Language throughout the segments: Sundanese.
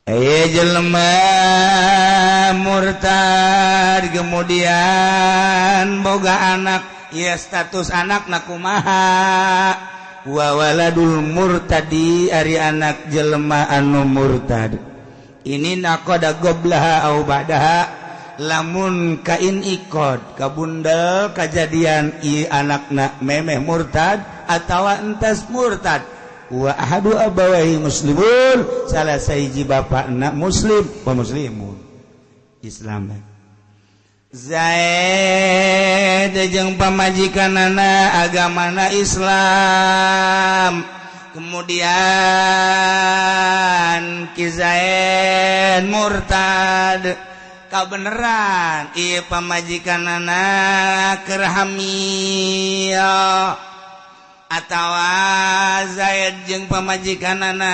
Aya jelema murtad kemudian boga anak, ya status anak na kumaha? Wa waladul murtadi ari anak jelema anu murtad. Ini naqada qoblaha au ba'daha, lamun kain ikod kabundel kajadian i anakna memeh murtad atawa entas murtad. Wa ahadu abawahi muslimun, salah sahiji bapakna muslim wa muslimun Islam. Zaid jeung pamajikanana agamana Islam, kemudian Ki Zaid murtad, kabeneran ieu pamajikanana keur hamil atawa Zaid jeung pamajikanana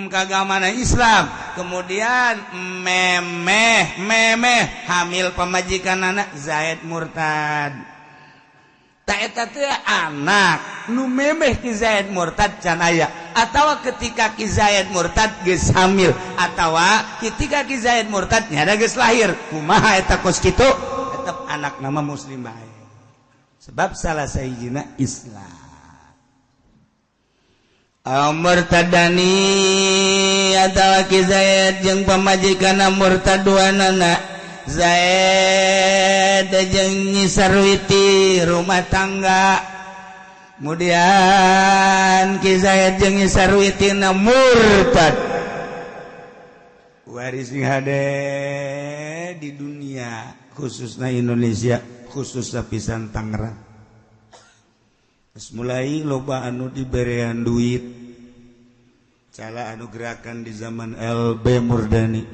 kagamana Islam, kemudian memeh memeh hamil pamajikanana Zaid murtad. Ta eta teh anak nu memeh ki Zaid murtad can aya, atawa ketika ki Zaid murtad geus hamil, atawa ketika ki Zaid murtad nyada geus lahir, kumaha eta kos kitu? Tetep anak nama muslim bae, sebab salah sahijina Islam. Murtadani atawa Ki Zaid jeung pamajikanna murtad duanana Zaid jeung Nyi Sarwiti rumah tangga, kemudian Ki Zaid jeung Nyi Sarwiti na murtad. Waris hade di dunia khususnya Indonesia, khususnya pisan Tangerang. Terus mulai loba anu diberean duit, cala anu gerakan di zaman LB Murdani,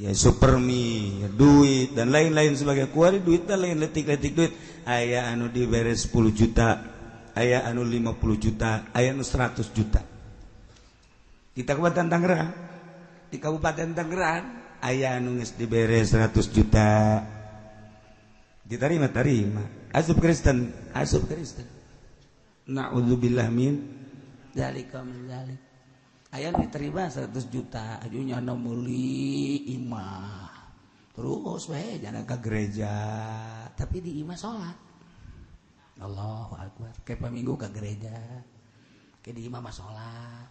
ya supermi, ya duit dan lain-lain sebagai kuari duit dan lain letik-letik duit. Aya anu dibere 10 juta, aya anu 50 juta, aya anu 100 juta. Di Kabupaten Tangerang, di Kabupaten Tangerang aya anu geus dibere 100 juta. Diterima terima. Asup Kristen, asup Kristen. Na'udzubillah min dzalika min dzalik. Aya diterima 100 juta, ajunya anu meuli imah. Terus we jangan ke gereja, tapi di imah salat. Allahu akbar. Kayak paminggu ke gereja. Kayak di imah mah salat.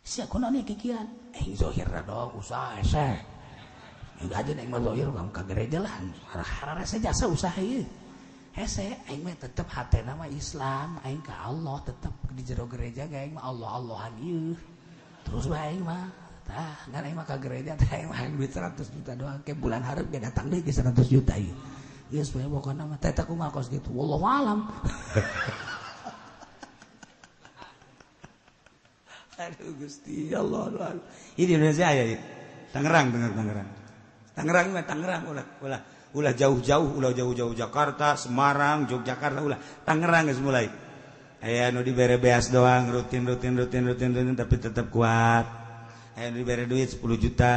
Sia kunaon kikian? Eh zahir dong usaha hese. Enggak aja neng mah zahir ke gereja lah. Hararese jasa usaha ieu. Hese aing mah tetep hatena mah Islam, aing ka Allah tetep di jero gereja ge aing mah Allah-Allahan ieu. Terus bae aing mah tah ngan aing mah ka gereja teh aing mah duit 100 juta doang ke bulan hareup ge datang deui ke 100 juta ieu. Geus bae pokona mah teh kumaha kos kitu. Wallahu alam. Aduh Gusti Allah Allah. Ini Indonesia aya ieu. Tangerang, Tangerang. Tangerang mah Tangerang ulah ulah ulah jauh-jauh, ulah jauh-jauh Jakarta, Semarang, Yogyakarta ulah. Tangerang geus mulai. Aya nu dibere beas doang rutin rutin rutin rutin rutin tapi tetap kuat. Aya nu dibere duit 10 juta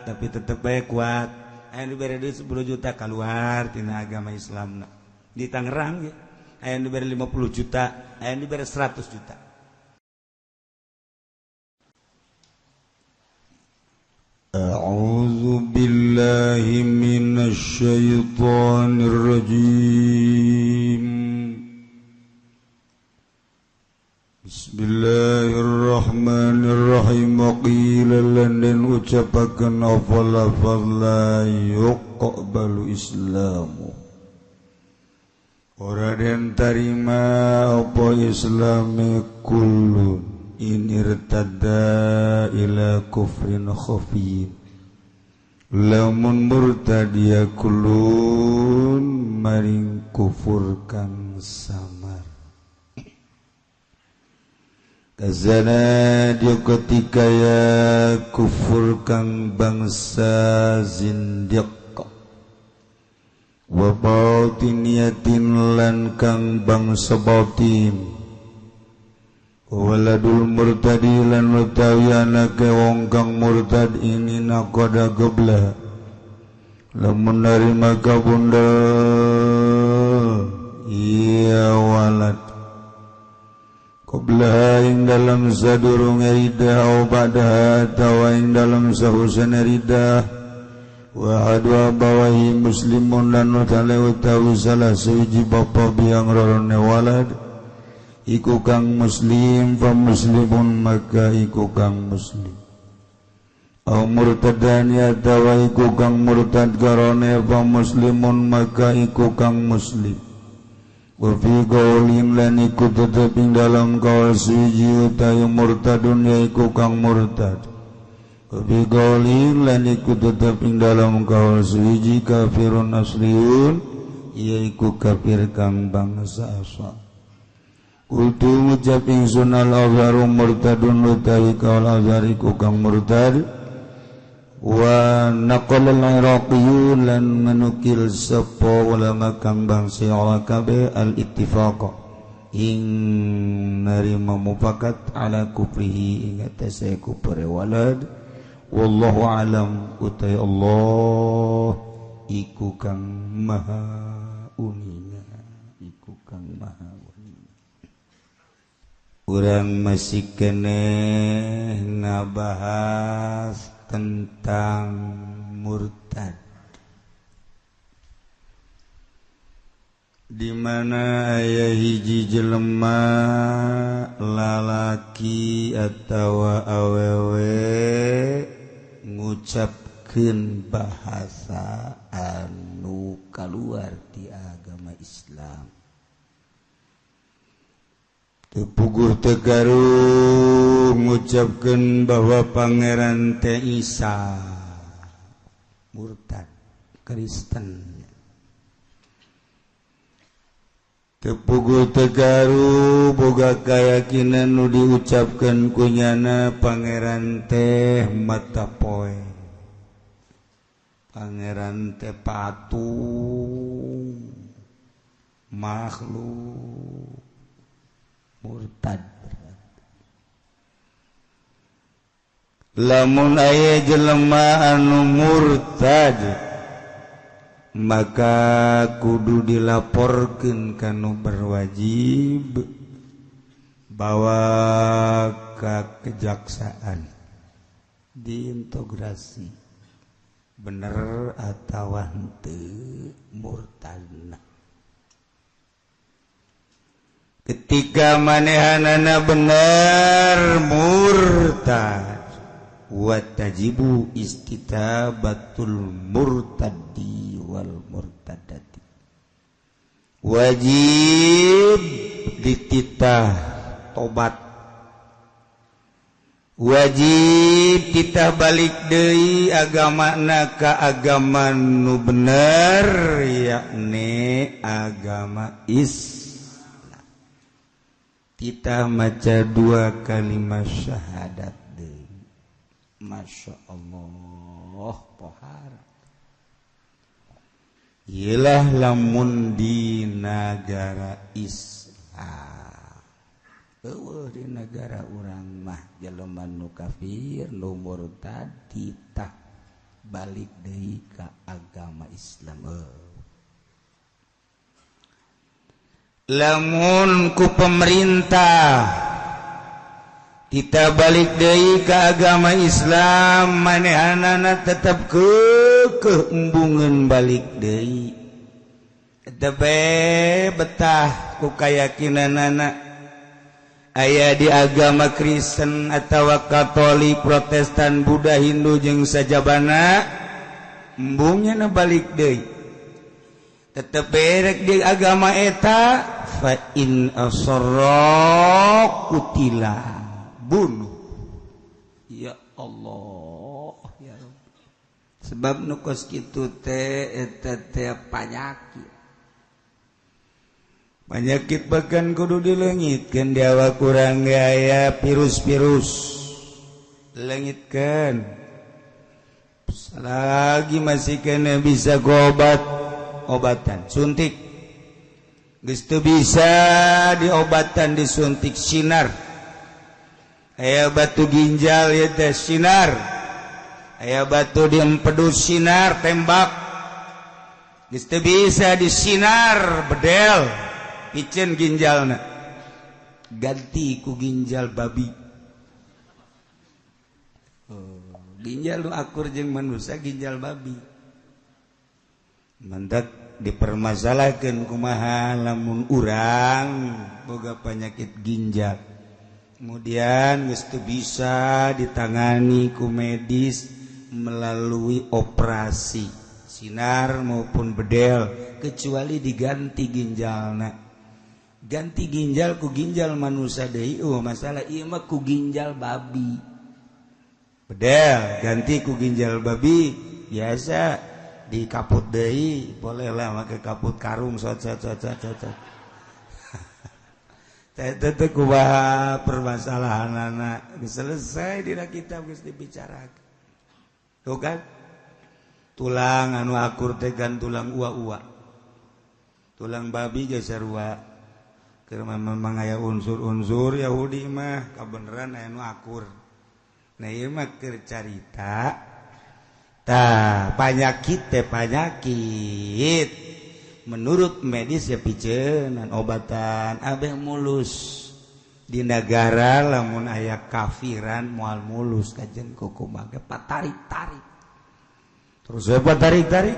tapi tetap bae kuat. Aya nu dibere duit 10 juta keluar tina agama Islam di Tangerang ya. Aya nu dibere 50 juta, aya nu dibere 100 juta. A'udzu billahi minasy syaithanir rajim. Bismillahirrahmanirrahim. Qila lan den ucapaken apa lafaz la yuqbalu islamu. Ora den tarima apa islame kullun in irtadda ila kufrin khafi. Lamun murtad ya kullun maring kufur kang samar. Kazana dia ketika ya kufur kang bangsa zindiq wa batiniyatin lan kang bangsa batin waladul murtadi lan utawi anake wong kang murtad ini naqada gebla lamun narima kabundel iya walad. Qablaha ing dalam sadurunge riddah au ba'daha atawa ing dalam sahusana riddah wa adu abawahi muslimun lan utale utawi salah sawiji bapa biang rorone walad iku kang muslim fa muslimun maka iku kang muslim au murtadan atawa iku kang murtad garone fa muslimun maka iku kang muslim wa fi qaulin lan iku tetep ing dalam kaul suci utawi murtadun yaiku kang murtad wa fi qaulin lan iku tetep ing dalam kaul suci kafirun asliun yaiku kafir kang bangsa asal. Kultu ngucap ingsun al azharu murtadun utawi kaul azhar iku kang murtad wa naqal al-iraqiyun lan menukil sapa ulama kang bangsa kabeh al-ittifaq ing narima mufakat ala kufrihi ing atase kufure walad wallahu alam utai Allah iku kang maha uninga iku kang maha uninga. Urang masih keneh ngabahas tentang murtad, di mana aya hiji jelema lalaki atawa awewe ngucapkeun bahasa anu kaluar ti agama Islam. Tepuguh tegaru ngucapkeun bahwa pangeran teh Isa murtad Kristen. Tepuguh tegaru boga keyakinan nu diucapkeun kunyana pangeran teh mata poe, pangeran teh patung makhluk murtad. Lamun aya jelema anu murtad maka kudu dilaporkeun ka nu berwajib bawa ka kejaksaan diintegrasi bener atawa henteu murtadna. Ketika manehanana bener murtad wa tajibu istitabatul murtadi wal murtadati, wajib dititah tobat, wajib titah balik deui agamana ka agama nu bener yakni agama Islam. Kita maca dua kalimat syahadat deui. Masya Allah pohara. Iyalah lamun di nagara Islam. Eueuh di nagara urang mah jelema nu kafir nu murtad titah balik deui ka agama Islam. Lamun ku pemerintah kita balik deui ka agama Islam manehanana tetep keukeuh embungeun balik deui tetep betah ku kayakinanana aya di agama Kristen atawa Katolik Protestan Buddha Hindu jeung sajabana embungnya na balik deui tetep berek di agama eta fa in asarra qutila bunuh. Ya Allah ya Rabbi, sebab nu kos kitu teh eta teh panyakit penyakit bahkan kudu dilengitkeun di awak kurang gaya virus-virus lengitkeun lagi masih kena bisa gobat obatan suntik geus teu bisa diobatan disuntik sinar aya batu ginjal ieu teh sinar aya batu di empedu sinar tembak geus teu bisa disinar bedel piceun ginjalna Ganti ku ginjal babi. Oh, ginjal nu akur jeung manusia, ginjal babi. Mantak dipermasalahkan kumaha lamun urang boga penyakit ginjal, kemudian geus teu bisa ditangani ku medis melalui operasi sinar maupun bedel, kecuali diganti ginjalna, ganti ginjal ku ginjal manusia deui. Oh, masalah ieu mah ku ginjal babi. Bedel ganti ku ginjal babi, biasa di kaput deui, bolehlah make kaput karung, sot sot sot sot sot sot. Teh kumaha permasalahanana? Selesai dina kitab, geus dibicarakeun. Tuh kan, tulang anu akur teh kan tulang ua-ua, tulang babi ge sarua. Keur memang aya unsur-unsur Yahudi mah kabeneran aya nu akur. Nah, ieu mah keur carita. Tah, panyakit teh panyakit menurut medis ya picenan obatan abeh mulus. Di negara lamun aya kafiran moal mulus, kajen kumaha patarik-tarik terus we, patarik-tarik.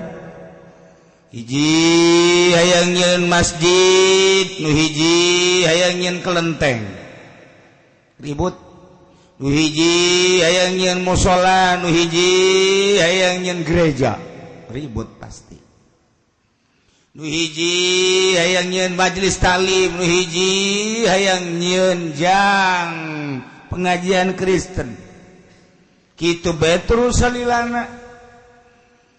Hiji hayang nyieun masjid, nu hiji hayang nyieun kelenteng, ribut. Nu hiji hayang nyieun musola, nu hiji hayang nyieun gereja, ribut pasti. Nu hiji hayang nyieun majelis taklim, nu hiji hayang nyieun jang pengajian Kristen, kitu bae terus salilana.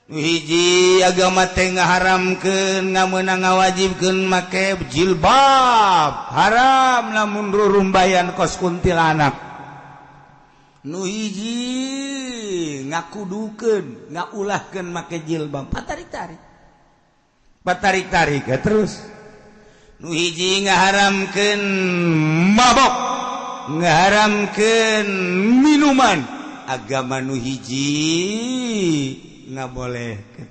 Nu hiji agama teh ngaharamkeun, ngameunang ngawajibkeun make jilbab, haram lamun rurumbayan kos kuntilanak. Nu hiji ngakudukeun, ngaulahkeun make jilbab, patarik-tarik, patarik-tarik ya terus. Nu hiji ngaharamkeun mabok, ngaharamkeun minuman, agama nu hiji ngabolehkeun,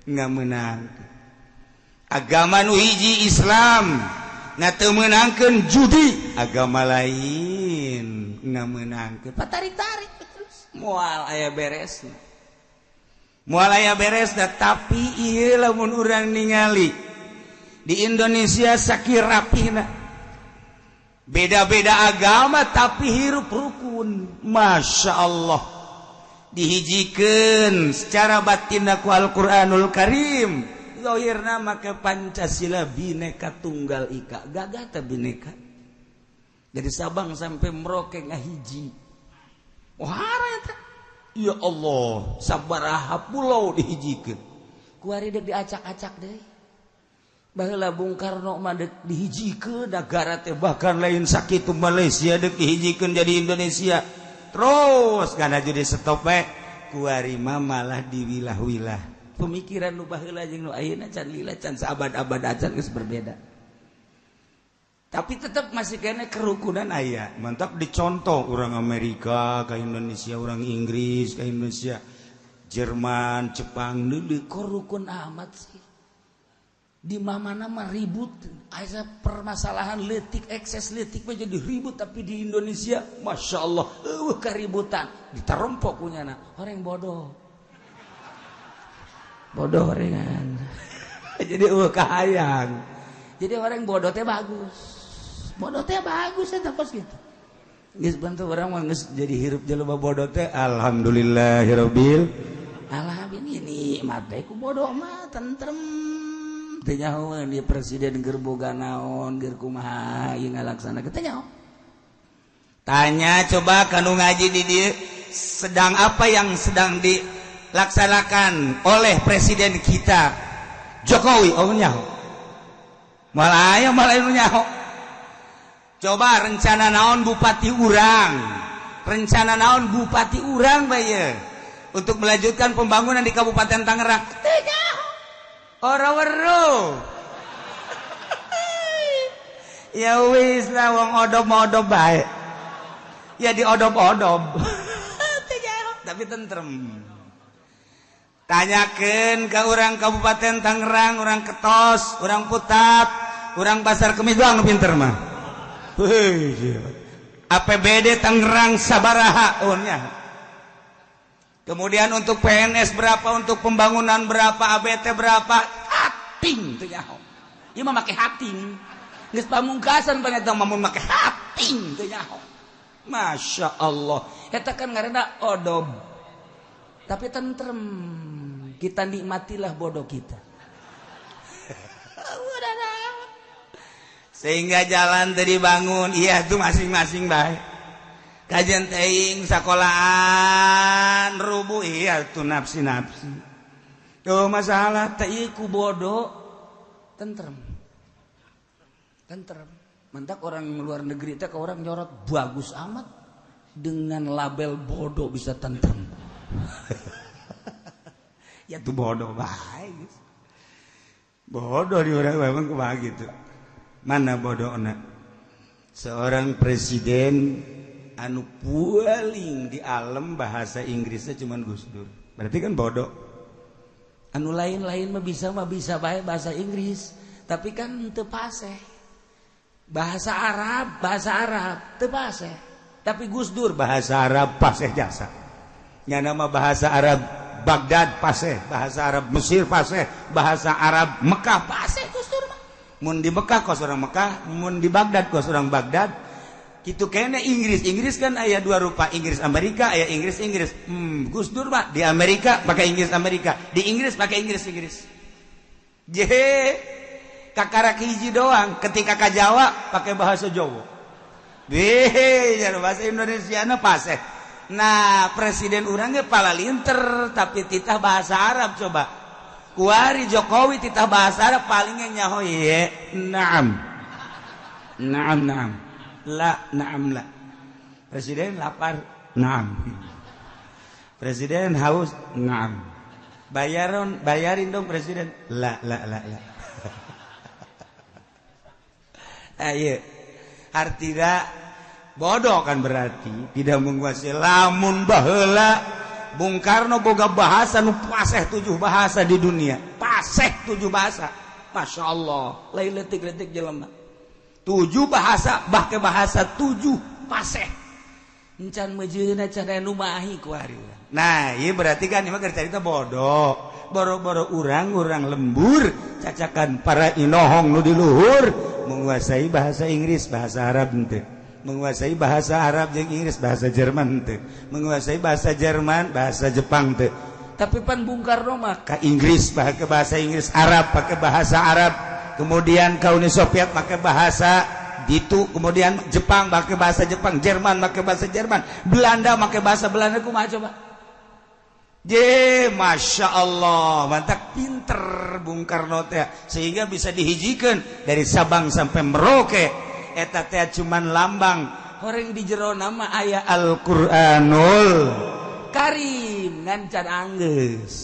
ngamenangkeun. Agama nu hiji Islam nga teu meunangkeun judi, agama lain ngamenangkeun. Patarik-tarik terus, moal aya beres, moal aya beres. Tapi ieu lamun urang ningali di Indonesia sakieu rapihna, beda-beda agama tapi hirup rukun, Masya Allah, dihijikeun secara batin ku Al-Qur'anul Karim, zahirna make Pancasila, Bineka Tunggal Ika. Gagah teh bineka, dari Sabang sampai Merauke ngahiji. Wah eta, ya Allah, sabaraha pulau dihijikeun. Kuari dek diacak-acak deui. Baheula Bung Karno mah dek dihijikeun negara teh, bahkan lain sakitu, Malaysia dek dihijikeun jadi Indonesia. Terus kana jadi stop bae, kuari mah malah diwilah-wilah. Pemikiran nu baheula jeung nu ayeuna can lila, can saabad-abad acan geus berbeda. Tapi tetap masih kene kerukunan aya. Mantap, dicontoh orang Amerika ke Indonesia, orang Inggris ke Indonesia, Jerman, Jepang, deui kok rukun amat sih. Di mana mah ribut, aya permasalahan leutik, ekses leutik mah jadi ribut, tapi di Indonesia Masya Allah eueuh keributan, ditarompok kunyana. Orang bodoh. Bodoh ringan. Jadi eueuh kahayang. Jadi orang bodoh teh bagus. Bodoh teh bagus eta kos gitu. Geus bantu urang mah geus jadi hirup jelema bodoh teh alhamdulillahirabbil alamin. Ini nikmat teh ku bodoh mah tentrem. Teu nyaho di presiden keur boga naon, keur kumaha ieu ngalaksanakeun, teu nyaho. Tanya coba kanu ngaji di dieu, sedang apa yang sedang dilaksanakan oleh presiden kita Jokowi? Oh, nyaho. Malah aya, malah nu nyaho. Coba rencana naon bupati urang? Rencana naon bupati urang bae untuk melanjutkan pembangunan di Kabupaten Tangerang? Teu nyaho. Ora weruh. Ya wis lah, wong odob-odob bae. Ya diodob-odob. Tapi tentrem. Tanyakeun ke orang Kabupaten Tangerang, orang Ketos, orang Putat, orang Pasar Kemis doang nu pinter mah. Heuh. APBD Tangerang sabaraha oh nyaho. Kemudian untuk PNS berapa, untuk pembangunan berapa, ABT berapa, hating teu nyaho. Ieu mah make hating. Geus pamungkasan pan eta mah mun make hating teu nyaho. Masya Allah. Eta kan ngaranna odob. Tapi tentrem. Kita nikmatilah bodoh kita. Sehingga jalan tadi bangun, iya itu masing-masing baik. Kajian teing sekolahan rubuh, iya itu nafsi-nafsi. Tuh masalah teh ku bodoh tentrem. Tentrem. Mentak orang luar negeri teh ke orang nyorot bagus amat dengan label bodoh bisa tentrem. Ya tuh bodoh baik. Bodoh di orang memang kumaha gitu. Mana bodohna? Seorang presiden anu paling di alam bahasa Inggrisnya cuman Gus Dur. Berarti kan bodoh. Anu lain-lain mah bisa bae bahasa Inggris, tapi kan teu paseh. Bahasa Arab teu paseh. Tapi Gus Dur bahasa Arab paseh jasa. Nya nama bahasa Arab Baghdad paseh, bahasa Arab Mesir paseh, bahasa Arab Mekah paseh Gus Dur mah. Mun di Mekah kos orang Mekah, mun di Baghdad kos orang Baghdad. Kitu kene Inggris, Inggris kan aya dua rupa, Inggris Amerika, aya Inggris Inggris. Gus Dur mah di Amerika pakai Inggris Amerika, di Inggris pakai Inggris Inggris. Jehe, kakarak hiji doang, ketika ka Jawa pakai bahasa Jawa. Weh, bahasa Indonesia na paseh. Nah, presiden urang ge palalinter tapi titah bahasa Arab coba. Kuari Jokowi titah bahasa Arab palingnya nyaho ye. Naam. Naam naam. La naam la. Presiden lapar. Naam. Presiden haus. Naam. Bayarin dong presiden. La la la la. Ayo. Artinya bodoh kan berarti tidak menguasai. Lamun baheula Bung Karno boga bahasa nu paseh 7 bahasa di dunia. Paseh 7 bahasa. Masya Allah. Lain letik-letik jelema. 7 bahasa, bah ke bahasa 7 paseh. Encan mejeuna can aya nu mahi ku ari urang. Nah, ieu berarti kan ieu mah keur carita bodoh. Boro-boro urang-urang lembur cacakan para inohong nu di luhur menguasai bahasa Inggris, bahasa Arab henteu. Menguasai bahasa Arab jeung Inggris, bahasa Jerman henteu. Menguasai bahasa Jerman, bahasa Jepang teu. Tapi pan Bung Karno mah ka Inggris pakai bahasa Inggris, Arab pakai bahasa Arab, kemudian ka Uni Soviet pakai bahasa ditu, kemudian Jepang pakai bahasa Jepang, Jerman pakai bahasa Jerman, Belanda pakai bahasa Belanda, kumaha coba? Je, Masya Allah, mantap pinter Bung Karno teh, sehingga bisa dihijikeun dari Sabang sampai Merauke. Eta teh cuman lambang, horeng di jero nama aya Al-Qur'anul Karim ngan can anggeus.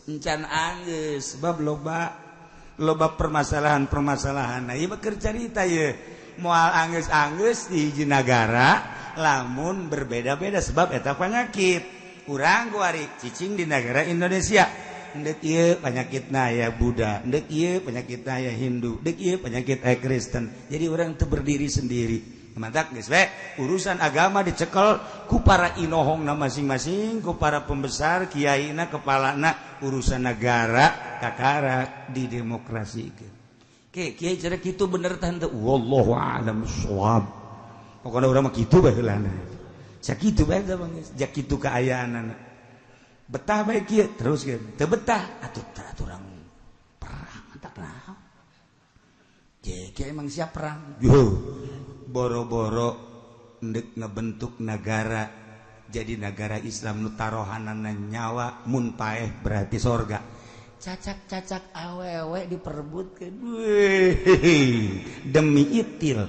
Encan anggeus sebab loba permasalahan-permasalahan. Nah, ieu mah keur carita ye. Moal anggeus-anggeus di hiji nagara lamun berbeda-beda sebab eta penyakit. Urang kuari cicing di negara Indonesia. Ndek ieu penyakitna aya Buddha, ndek ieu penyakitna aya Hindu, ndek ieu penyakit aya Kristen. Jadi urang teu berdiri sendiri. Mantak geus we urusan agama dicekel ku para inohongna masing-masing, ku para pembesar, kiaina, kepalana, urusan negara kakara di demokrasikeun. Ke kiai cara kitu bener tah henteu? Wallahu a'lam bissawab. Pokona urang mah kitu bae heulana. Sakitu bae teh bang, jak kitu kaayaanana. Betah bae kieu terus kieu. Teu betah atuh urang perang tak naon. Je kieu emang siap perang. Yo. Boro-boro ndek ngebentuk nagara jadi nagara Islam nu tarohanana nyawa mun paeh berarti sorga. Cacak-cacak awewe diperebutkeun. Demi itil.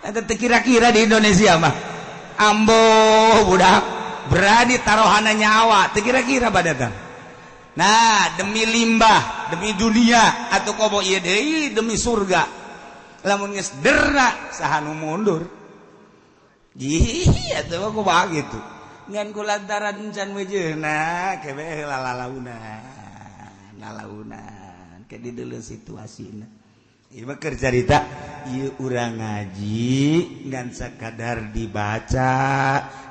Eta teu kira-kira di Indonesia mah. Ambo budak berani tarohana nyawa teu kira-kira badatang. Nah, demi limbah, demi dunia atau komo ieu deui demi surga. Lamun geus derna saha nu mundur. Ih, atuh mah kumaha kitu. Ngan ku lantaran can mejeuna kebe lalaunan. Lalaunan ke di deuleu situasina. Ieu mah keur carita ieu urang ngaji ngan sakadar dibaca,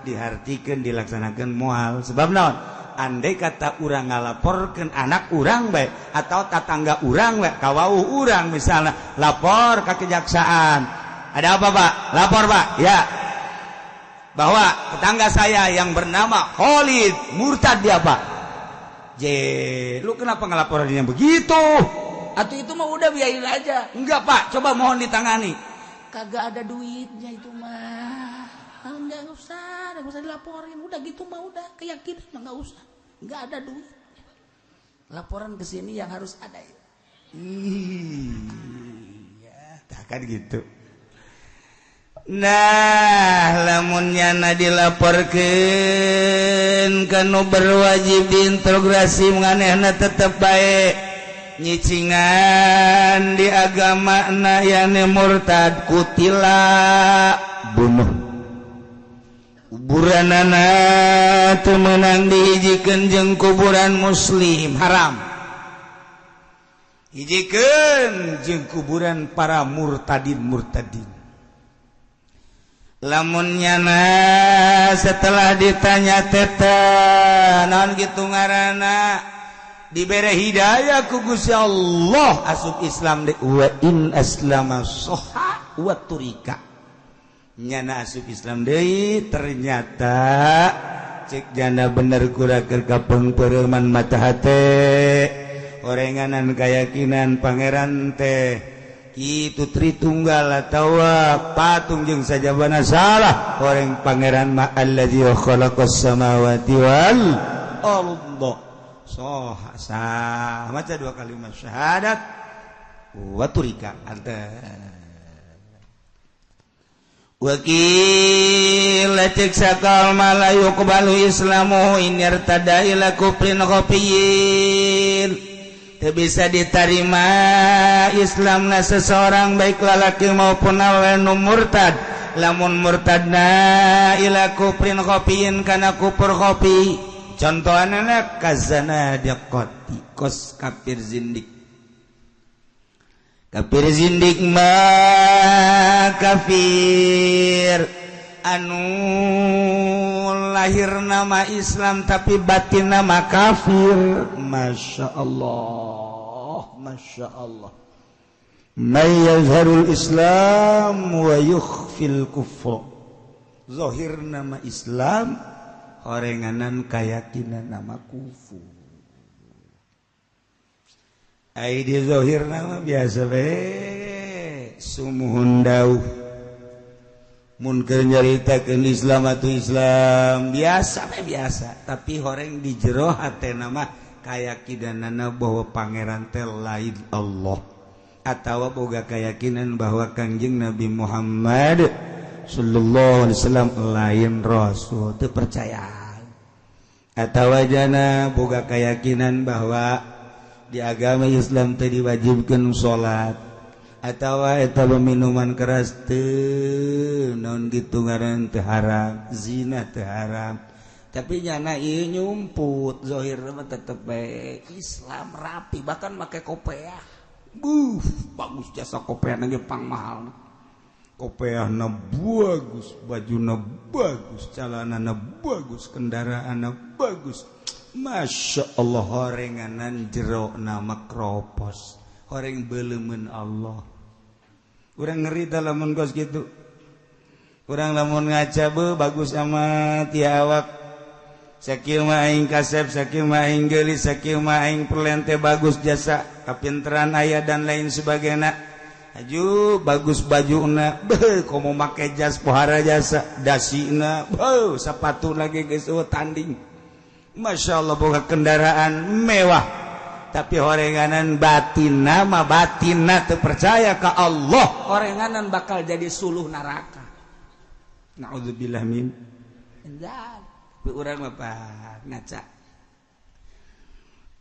dihartikeun, dilaksanakeun moal. Sebab naon? Andai kata urang ngalaporkeun anak urang bae atau tatangga urang bae, kawauh urang misalnya lapor ke kejaksaan. Ada apa, Pak? Lapor, Pak. Ya. Bahwa tetangga saya yang bernama Khalid murtad dia, Pak. Je, lu kenapa ngelaporannya begitu? Atau itu mah udah biarin aja. Enggak, Pak, coba mohon ditangani. Kagak ada duitnya itu mah. Enggak usah dilaporin. Udah gitu mah udah keyakinan mah enggak usah. Enggak ada duit. Laporan ke sini yang harus ada. Iya, kan gitu. Nah, lamun nyana dilaporkeun kanu berwajib diinterogasi manehna tetep bae nyicingan di agama na yani murtad, qutila, bunuh. Kuburanana teu meunang dihijikeun jeung kuburan muslim, haram hijikeun jeung kuburan para murtadin murtadin. Lamun nyana setelah ditanya teta naon gitu ngaranna, dibere hidayah ku Gusti Allah, asup Islam de, wa in aslama soha wa turika. Nyana asup Islam deui, ternyata cek janda bener kura keur kapeungpeureman mata hate, orenganan keyakinan pangeran teh itu Tritunggal atau patung jeung sajabana salah, orang pangeran ma allazi khalaqas samawati wal ardh. So sah, maca dua kalimat syahadat, wa turika anta. Wakil cek sakal ma la yuqbalu islamu in irtada ila kufrin khafiyin. Teu bisa diterima Islamna seseorang, baik lalaki maupun awewe nu murtad, lamun murtadna ila kufrin khafiyin, kana kufur khafi. Contohna kazanadiqati, kos kafir zindik. Kafir zindik mah kafir anu lahir nama Islam tapi batin nama kafir. Masya Allah, Masya Allah. May yazharul Islam wa yukhfil kufur. Zahir nama Islam, horenganan keyakinan nama kufur. Ai di zahir nama biasa be, sumuhun dauh. Mun keur nyaritakeun Islam atau Islam biasa be biasa, tapi horeng di jero hatena mah kayakinanana bahwa pangeran teh lain Allah, atawa boga keyakinan bahwa Kangjeng Nabi Muhammad sallallahu alaihi wasallam lain rasul, teu percaya, atawa jana boga keyakinan bahwa di agama Islam teh diwajibkeun salat, atawa eta minuman keras teu naon gitu ngaran, teu haram, zina teu haram, tapi nyana ieu nyumput. Zahir mah tetep bae Islam rapi, bahkan make kopeah. Buh, bagus jasa kopeah ge pang mahal. Kopeahna bagus, bajuna bagus, celanana bagus, kendaraanna bagus. Masya Allah, horenganan jero nama kropos, horeng belemen Allah. Urang ngeri lamun kos gitu. Urang lamun ngaca, be bagus amat ya awak. Sakieu mah aing kasep, sakieu mah aing geulis, sakieu mah aing perlente bagus jasa, kapinteran aya dan lain sebagainya. Aju bagus bajuna, beuh komo make jas pohara jasa, dasina, beuh sapatu lagi geus tanding. Masya Allah, boga kendaraan mewah. Tapi horenganan batin nama batinna teu percaya ka Allah, horenganan bakal jadi suluh neraka. Naudzubillah min. Tapi urang mah ngaca.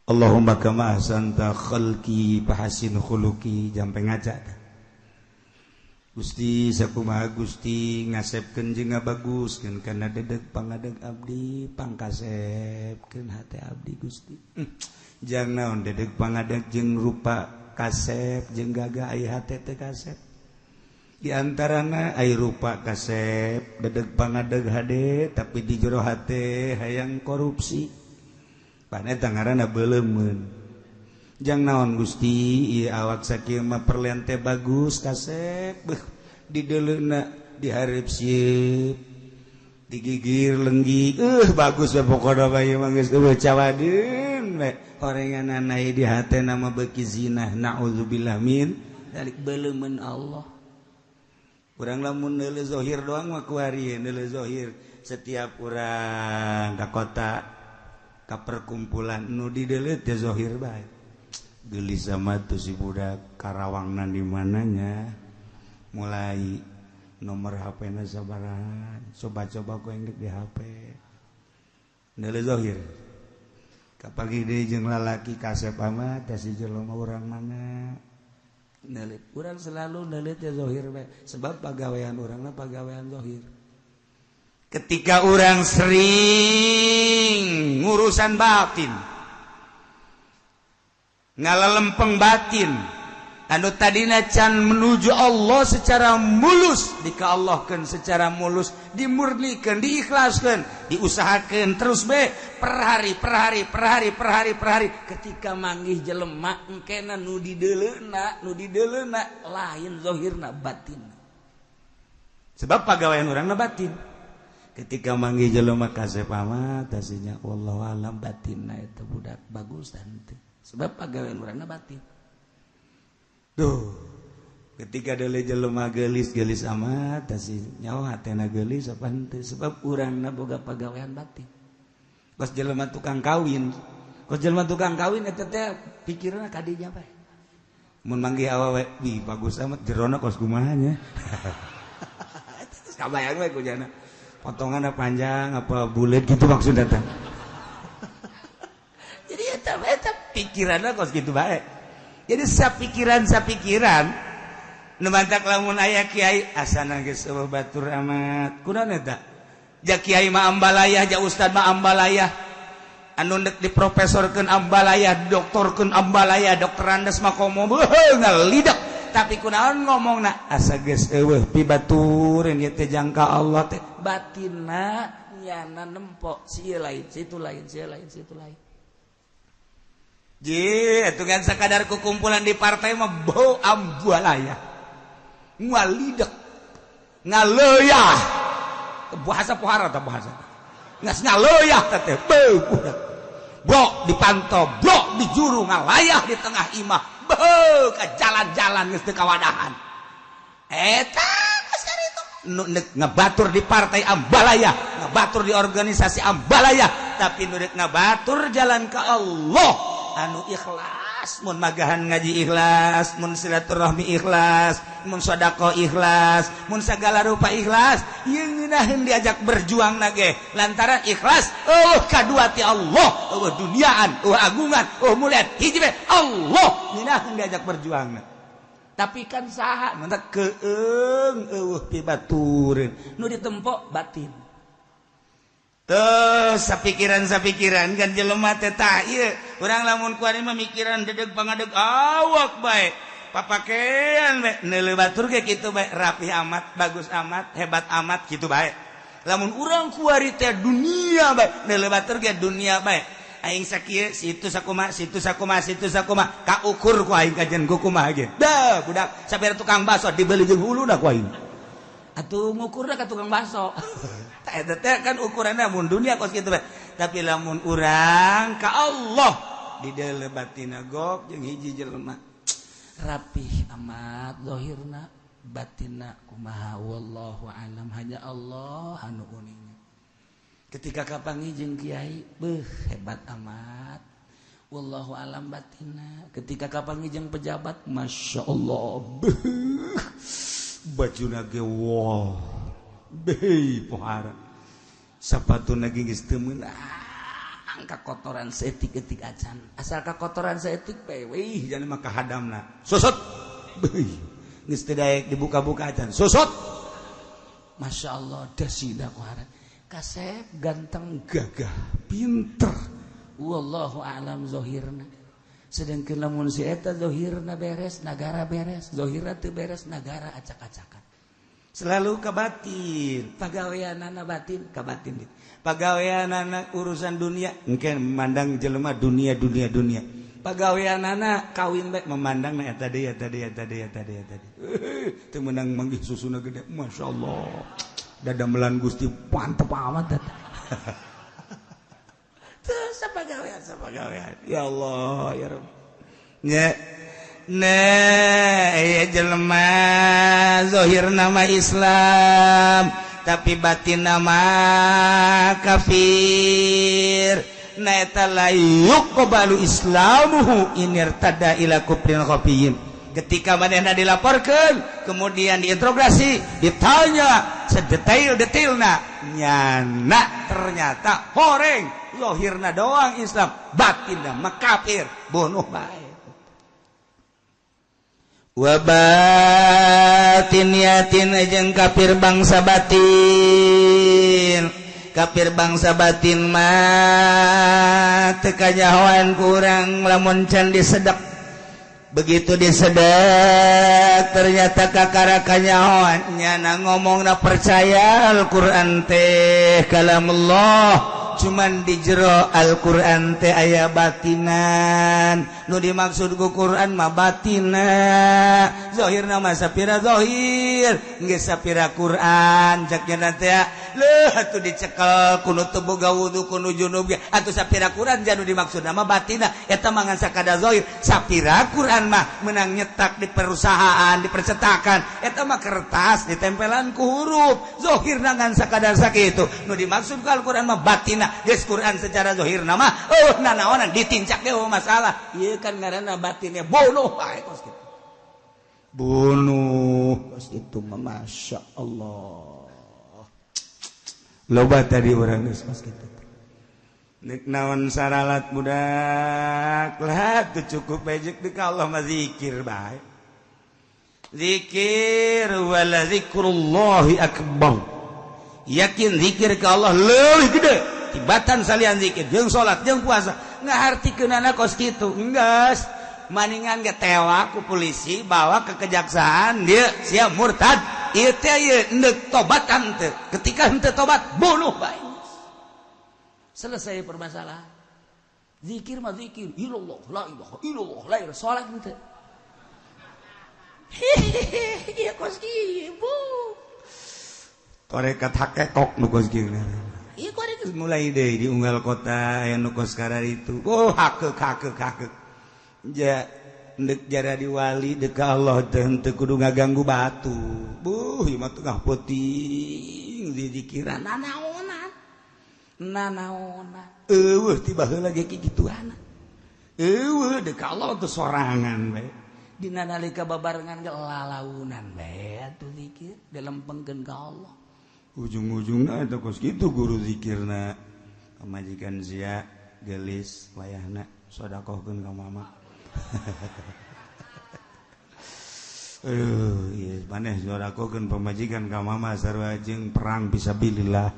Allahumma kama ahsanta khalqi fahasin khuluqi, jampe ngaca. Gusti, sakumaha Gusti ngasepkeun jeung ngabaguskeun kana dedeg pangadeg abdi, pangkasepkeun hate abdi, Gusti. Jang naon dedeg pangadeg jeung rupa kasep jeung gagah ai hate teh kasep. Di antarana ai rupa kasep dedeg pangadeg hade tapi di jero hate hayang korupsi. Pan eta ngaranna beuleumeun. Jang naon Gusti ieu awak sakieu mah perlen teh bagus kasep beuh dideuleuna dihareup sieun digigir lenggi bagus we pokona bae mah geus eueuh cawadeun we horenganana di hatena mah beuki zinah naudzubillah min dzalik beuleumeun Allah. Urang lamun neuleuh zahir doang mah kuari neuleuh zahir setiap urang ka kota ka perkumpulan nu dideuleuh teh zahir bae geulis sama tuh si budak Karawangna di mananya mulai nomor HP-na sabaraha coba-coba ku enggeuk di HP neuleuh zahir kapagi deui jeung lalaki kasep amat teh si jelema urang mana neuleuh urang selalu neuleuh teh zahir bae sebab pagawean urangna pagawean zahir. Ketika urang sering ngurusan batin ngalalempeng batin anu tadina can menuju Allah secara mulus dikaallahkeun secara mulus dimurnikan diikhlaskan diusahakan terus be per hari per hari per hari per hari per hari ketika manggih jelema engkena nu dideuleuna lain zahirna batin sebab pagawean urangna batin. Ketika manggih jelema kasep amat tasinya wallahu alam batinna eta budak bagus teh sebab pagawean urangna batin. Duh, ketika deuleu jelema geulis-geulis amat tasi nyawa hatena geulis apa henteu sebab urangna boga pagawean batin. Kos jelema tukang kawin, kos jelema tukang kawin eta teh pikiranna ka dinya bae. Mun manggih awewe, wih bagus amat jerona kos kumaha nya. Eta geus kabayang we ku jana. Potonganna panjang apa bulet gitu maksudna teh. Jadi eta pikiranna kos kitu bae. Jadi sapikiran nu mantak lamun aya kiai asana geus eueuh batur amat. Kunaon eta? Ja kiai mah ambalayah, ja ustad mah ambalayah. Anu deuk diprofesorkeun ambalayah, doktorkeun ambalayah, dokterandes mah komo beuh ngalidak. Tapi kunaon ngomongna asa geus eueuh pibatureun ieu teh jangka Allah teh batinna nyana nempok si lain, situ lain, si lain, situ lain. Ji, itu kan sekadar kukumpulan di partai mah bau ambualaya. Ngalidak. Ngaleuyah. Bahasa pohara tah bahasa. Ngas ngaleuyah teh beu budak. Brok dipantau, brok dijuru ngalayah di tengah imah. Beu ka jalan-jalan geus teu kawadahan. Eta geus itu nu ngebatur di partai ambalaya, ngebatur di organisasi ambalaya, tapi nu ngebatur jalan ke Allah. Anu ikhlas mun magahan ngaji ikhlas mun silaturahmi ikhlas mun sedekah ikhlas mun sagala rupa ikhlas ieu ngeunaheun diajak berjuang nage lantaran ikhlas eueuh kadua ti Allah eueuh duniaan eueuh agungan eueuh mulian hiji bae Allah ngeunaheun diajak berjuang. Tapi kan saha mantak keung eueuh pibatureun nu ditempok batin. Tuh sapikiran-sapikiran kan jelema teh tah ieu urang lamun kuari memikiran dedeg pangadeg awak bae papakean bae neuleuh batur ge kitu bae rapih amat bagus amat hebat amat kitu bae lamun urang kuari teh dunia bae neuleuh batur ge dunia bae aing sakieu situ sakumaha situ sakumaha situ sakumaha kaukur ku aing kajen ku kumaha ge dah budak sapira tukang bakso dibeli jeung huluna ku aing atuh ngukurna ka tukang bakso. Eta teh kan ukuranna mun dunia kos kitu bae. Tapi lamun urang ka Allah di dalam batinna gok jeung hiji jelema rapih amat zahirna batinna kumaha wallahu alam hanya Allah anu uning. Ketika kapanggih jeung kiai beuh hebat amat wallahu alam batinna. Ketika kapanggih jeung pejabat masya Allah beuh bajuna ge wah beuh pohara sapatuna ge geus teu meunang kakotoran saeutik-eutik acan asal kakotoran saeutik bae wih jangan mah kahadamna sosot beuh geus teu daek dibuka-buka acan sosot masya Allah dasina kuhara kasep ganteng gagah pinter wallahu alam zahirna. Sedangkan lamun si eta zahirna beres, nagara beres, zahirna teu beres, nagara acak-acakan. Selalu ka batin, pagaweanana batin ka batin. Pagaweanana urusan dunia, mungkin memandang jelema dunia dunia dunia. Pagaweanana kawin bae memandang na eta deui eta deui eta deui eta deui eta deui. Teu meunang manggih susuna gede, masyaallah. Dadamelan Gusti mantep amat eta. Teu sapagawean sapagawean. Ya Allah ya Rabb. Nya. Nah, ya jelema zahir nama Islam tapi batin nama kafir. Na eta la yuqbalu islamuhu inirtada ila kufrin khafiyyin. Ketika manehna dilaporkeun, kemudian diinterogasi, ditanya sedetail-detailna, nyana ternyata horeng zahirna doang Islam, batinna mah kafir, bunuh bae. Wa batin yatin jeung kafir bangsa batin. Kafir bangsa batin mah teu kanyahoan kurang lamun can disedek. Begitu disedek ternyata kakara kanyahoan nyana ngomongna percaya Al-Qur'an teh kalamullah. Cuman di jero Al-Qur'an teh aya batinan. Nu dimaksud ku Qur'an mah batina. Zahirna mah sapira zahir, geus sapira Qur'an cak nya teh leuh atuh dicekel kuno teu boga wudu kuno junub ge atuh sapira Qur'an janu dimaksudna mah batina eta mah ngan sakada zahir. Sapira Qur'an mah menang nyetak di perusahaan, di percetakan eta mah kertas ditempelan ku huruf. Zahirna ngan sakadar sakitu. Nu dimaksud ku Al-Qur'an mah batina. Geus Quran secara zahir nama oh nanaonan ditincak ge masalah ieu kan ngaranna batinnya bunuh bae kos kitu bunuh kos kitu mah masyaallah loba tadi urang geus kos kitu nek naon saralat budak lah teu cukup bejek di ka Allah mah zikir bae zikir wala zikrullahi akbar yakin zikir ka Allah leuwih gede tibatan salian zikir jeung salat jeung puasa ngahartikeunana kos kitu enggeus maningan ge tewa ku polisi bawa ke kejaksaan dia sia murtad ieu teh ieu endek tobat henteu ketika henteu tobat bunuh bae Selesai permasalahan. Zikir mah zikir ilallah la ilaha illallah la ilaha salat henteu hehehe ieu kos kieu bu tarekat hakekok nu kos kieu. Iya korek mulai deh di unggal kota yang nukos karar itu. Oh hakek hakek hakek. Ja ndek jara di wali dek Allah teh henteu kudu ngaganggu batu. Buh ieu mah tengah peuting didikiran nanaonan. Nanaonan. Eueuh ti baheula ge kikituan. Eueuh dek Allah teh sorangan bae. Dina nalika babarengan ge lalaunan bae atuh zikir dilempengkeun ka Allah. Ujung-ujungna eta kos kitu guru zikirna pamajikan sia gelis wayahna sedekahkeun ka mama. Aduh, ieu maneh sedekahkeun pamajikan ka mama sarua jeung perang fisabilillah.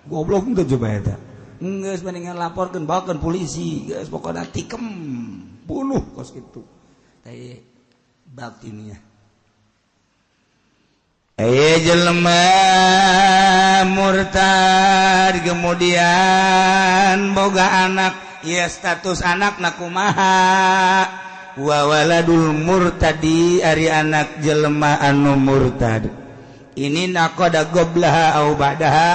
Goblok teu coba eta. Geus mendingan laporkeun bawakeun polisi, geus pokona tikem bunuh kos kitu. Teh batinnya. Jelema murtad kemudian boga anak ya status anak na kumaha wa waladul murtadi ari anak jelema anu murtad ini naqada goblaha au ba'daha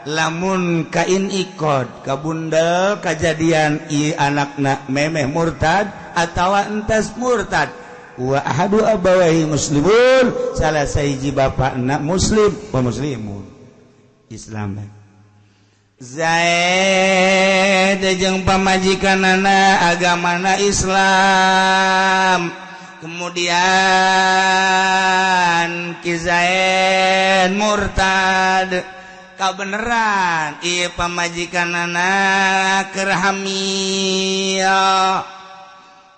lamun kain ikod kabundel kajadian i anakna memeh murtad atawa entas murtad wa ahadu abawahi muslimun salah sahiji bapakna muslim wa muslimun Islam Zaid jeung pamajikanana agamana Islam kemudian Ki Zaid murtad kabeneran ieu pamajikanana keur hamil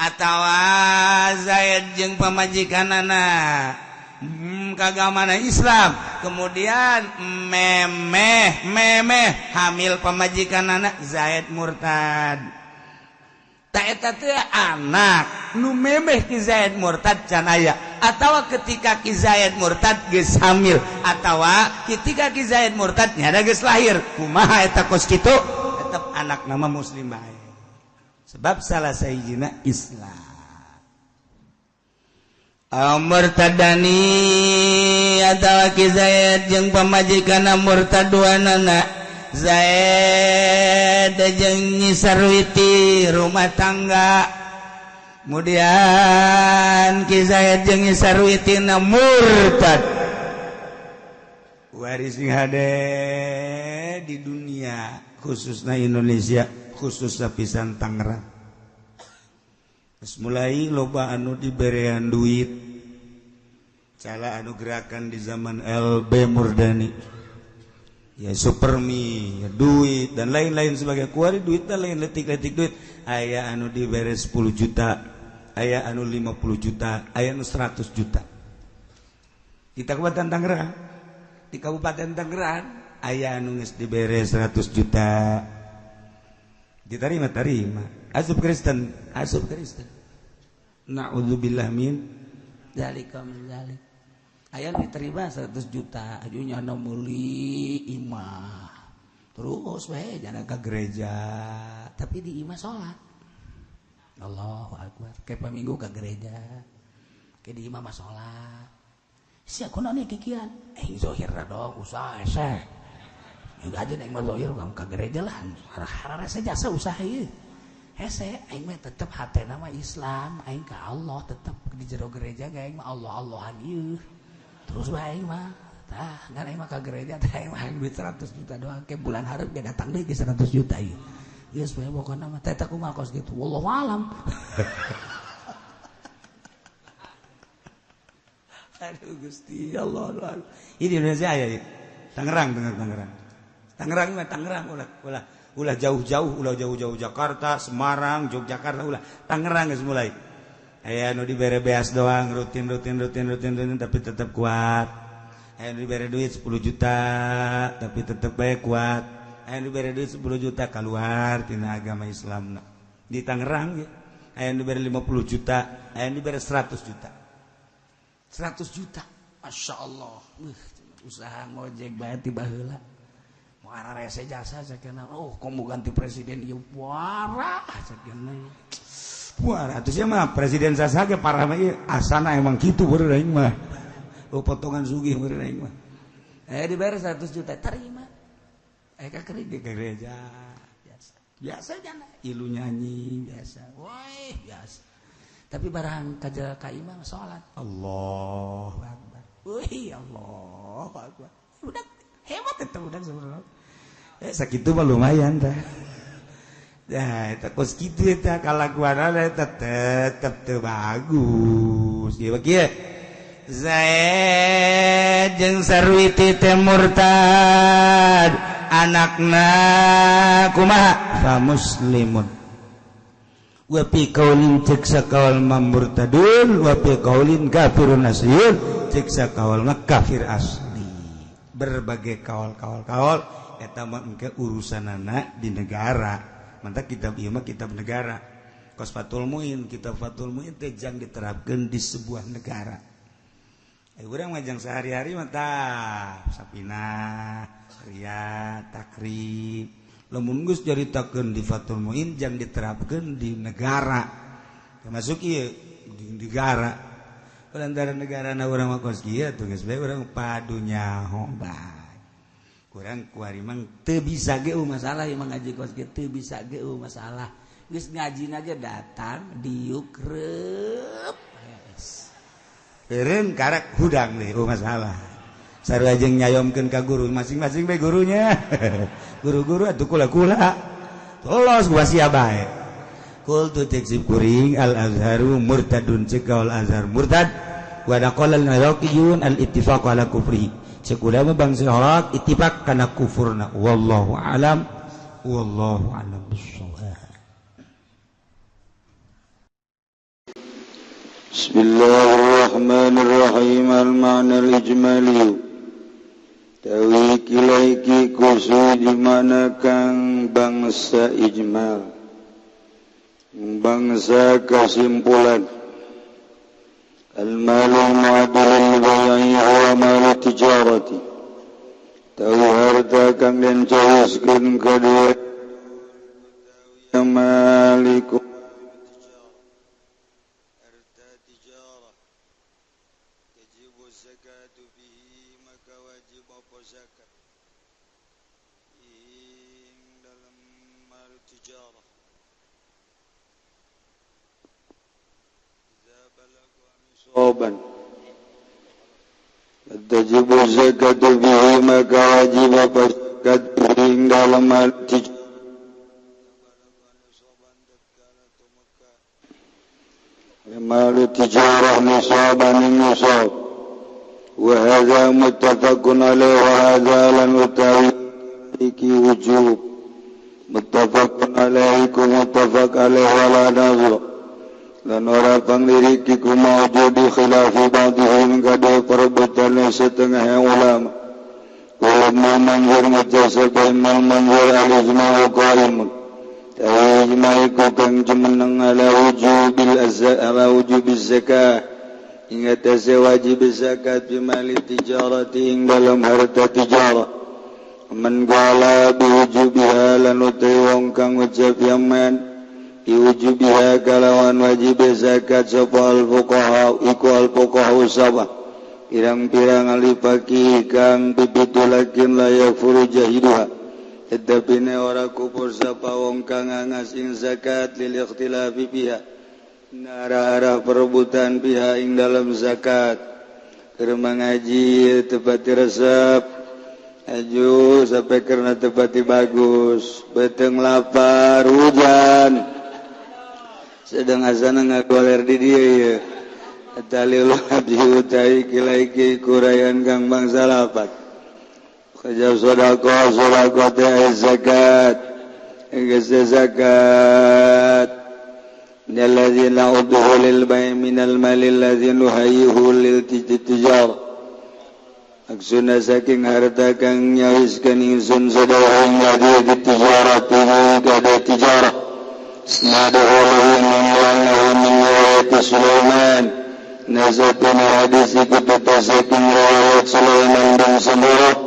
atawa Zaid jeung pamajikanana kagamana Islam kemudian memeh memeh hamil pamajikanana Zaid murtad Tak eta teh anak nu memeh Ki Zaid murtad can aya, atawa ketika Ki Zaid murtad geus hamil, atawa ketika Ki Zaid murtad nyada geus lahir. Kumaha eta kos kitu? Tetep anak nama muslim bae. Sebab salah sahijina Islam. Murtadani atawa Ki Zaid jeung pamajikanna murtad duanana. Zaid jeung Nyi Sarwiti rumah tangga. Kemudian Ki Zaid jeung Nyi Sarwiti na murtad. Waris hade di dunia khususnya Indonesia, khususnya pisan Tangerang. Terus mulai loba anu diberean duit. Cala anu gerakan di zaman LB Murdani. Ya supermi, ya duit dan lain-lain sebagai kuari duit dan lain letik-letik duit. Aya anu dibere 10 juta, aya anu 50 juta, aya anu 100 juta. Di Kabupaten Tangerang, di Kabupaten Tangerang aya anu geus dibere 100 juta. Diterima terima. Asup Kristen, asup Kristen. Na'udzubillah min dzalika min dzalik. Aya diterima 100 juta, ajunya anu meuli imah. Terus we jangan ke gereja, tapi di imah salat. Allahu akbar. Kayak minggu ke gereja. Kayak di imah mah salat. Sia kunaon ieu kikian? Eh zahir dong usaha hese. Juga aja aing mah zahir ke gereja lah. Hararese jasa usaha ieu. Hese aing mah tetep hatena mah Islam, aing ka Allah tetep di jero gereja ge aing mah Allah-Allahan ieu. Terus bae mah tah ngan aing mah ka gereja teh aing mah duit 100 juta doang ke bulan hareup ge datang deui ke 100 juta ieu. Geus bae pokona mah teh kumaha kos kitu wallahu alam. Aduh Gusti Allah Allah. Ini Indonesia aya ieu. Tangerang Tangerang. Tangerang mah Tangerang ulah ulah ulah jauh-jauh, ulah jauh-jauh Jakarta, Semarang, Yogyakarta ulah. Tangerang geus mulai. Aya nu dibere beas doang rutin rutin rutin rutin rutin tapi tetap kuat. Aya nu dibere duit 10 juta tapi tetap bae kuat. Aya nu dibere duit 10 juta keluar tina agama Islam di Tangerang ya. Aya nu dibere 50 juta, aya nu dibere 100 juta. 100 juta. Masya Allah. Usaha ngojek bae ti baheula. Muara rese jasa sakena. Oh, komo ganti presiden ieu parah sakena. Wah, atuh sia mah presiden sasa ge parah mah ieu asana emang kitu beureun aing mah. Oh, potongan sugih beureun aing mah. Dibayar 100 juta terima. Ka gereja biasa. Biasa jana ilu nyanyi biasa. Woi, biasa. Tapi barang ka imah salat. Allahu akbar. Wih, Allahu akbar. Budak hebat eta budak sebenarnya. Sakitu mah lumayan tah. Nah, eta kos kitu eta kalakuanana eta tetep teu bagus. Ieu kieu. Zaid jeung Sarwiti teh murtad, anakna kumaha? Fa muslimun. Wa fi qaulin cek sakaul murtadun wa fi qaulin kafirun asliyun, cek sakaul mah kafir asli. Berbagai kaul-kaul-kaul eta mah engke urusanana di negara. Mantap kitab ieu mah kitab negara. Kos Fathul Muin, kitab Fathul Muin teh jang diterapkeun di sebuah negara. Urang mah jang sehari-hari mah tah sapinah, ria, takrib. Lamun geus caritakeun di Fathul Muin jang diterapkeun di negara. Termasuk ieu di negara. Lantaran negarana urang mah kos kieu atuh geus bae urang padu nyaho bae. Kurang kuari mang teu bisa ge masalah ieu mah ngaji kos kieu teu bisa ge masalah. Geus ngajina ge datang diuk reup. Eureun karak hudang deui masalah. Sarua jeung nyayomkeun ka guru masing-masing bae gurunya. Guru-guru atuh kula-kula. Tolos gua sia bae. Qul tu taksib kuring al azharu murtadun cek al azhar murtad wa naqala al iraqiyun al ittifaq ala kufrihi. Cek ulama bangsa Iraq ittifaq kana kufurna wallahu alam wallahu alam bissawab. Bismillahirrahmanirrahim. Al-ma'na al-ijmali tawi kilaiki kusu di mana kang bangsa ijmal Bangsa kesimpulan al-malu mu'adil bai'i huwa malu tijarati tahu harta kang den cawiskeun kadua maliku harta tijarah tajibu zakatu bihi maka wajib apa zakat ing dalam malu tijarah nisaban tajibu zakatu bihi maka wajib apa zakat ing dalam mal malu tijarah nisaban nisab wa hadza muttafaqun alaihi wa hadza lan utawi iki wujub muttafaqun alaihi ku muttafaq alaihi wa la nazar lan ora pangliriki ku mawjudi khilafi ba'dihim kada perebutan setengah ulama ulama manzur mujasab mal manzur al-ijma'u qaimun ijma'i ku kang jumeneng ala wujubil ala wujubiz zakah ing atase wajib zakat bi mali tijarati ing dalam harta tijarah man qala bi wujubiha lan utai wong kang wajib yaman diwujubiha kalawan wajib zakat sapa al-fuqaha iku al-fuqaha usabah pirang-pirang ahli fakih kang pipitulakin la yakfuru jahiduha tetepine ora kufur sapa wong kang ngangas ing zakat lil ikhtilafi biha arah-arah perebutan biha ing dalam zakat keur mangaji tepati resep aju sampai karena tepati bagus beteng lapar hujan sedang asana ngagoler di dia ya talil abdi utai kilaiki kurayan kang bangsa lapat kajab sedekah sedekah teh zakat geus zakat alladzina udhu lil bai' minal mali allazi nuhayyuhu lil tijar aksuna saking harta kang nyawiskeun ingsun sedekah ing tijarati kada tijarah Naduhu min riwayat Sulaiman nazatuna hadis iku tetasaking riwayat Sulaiman bin Samurah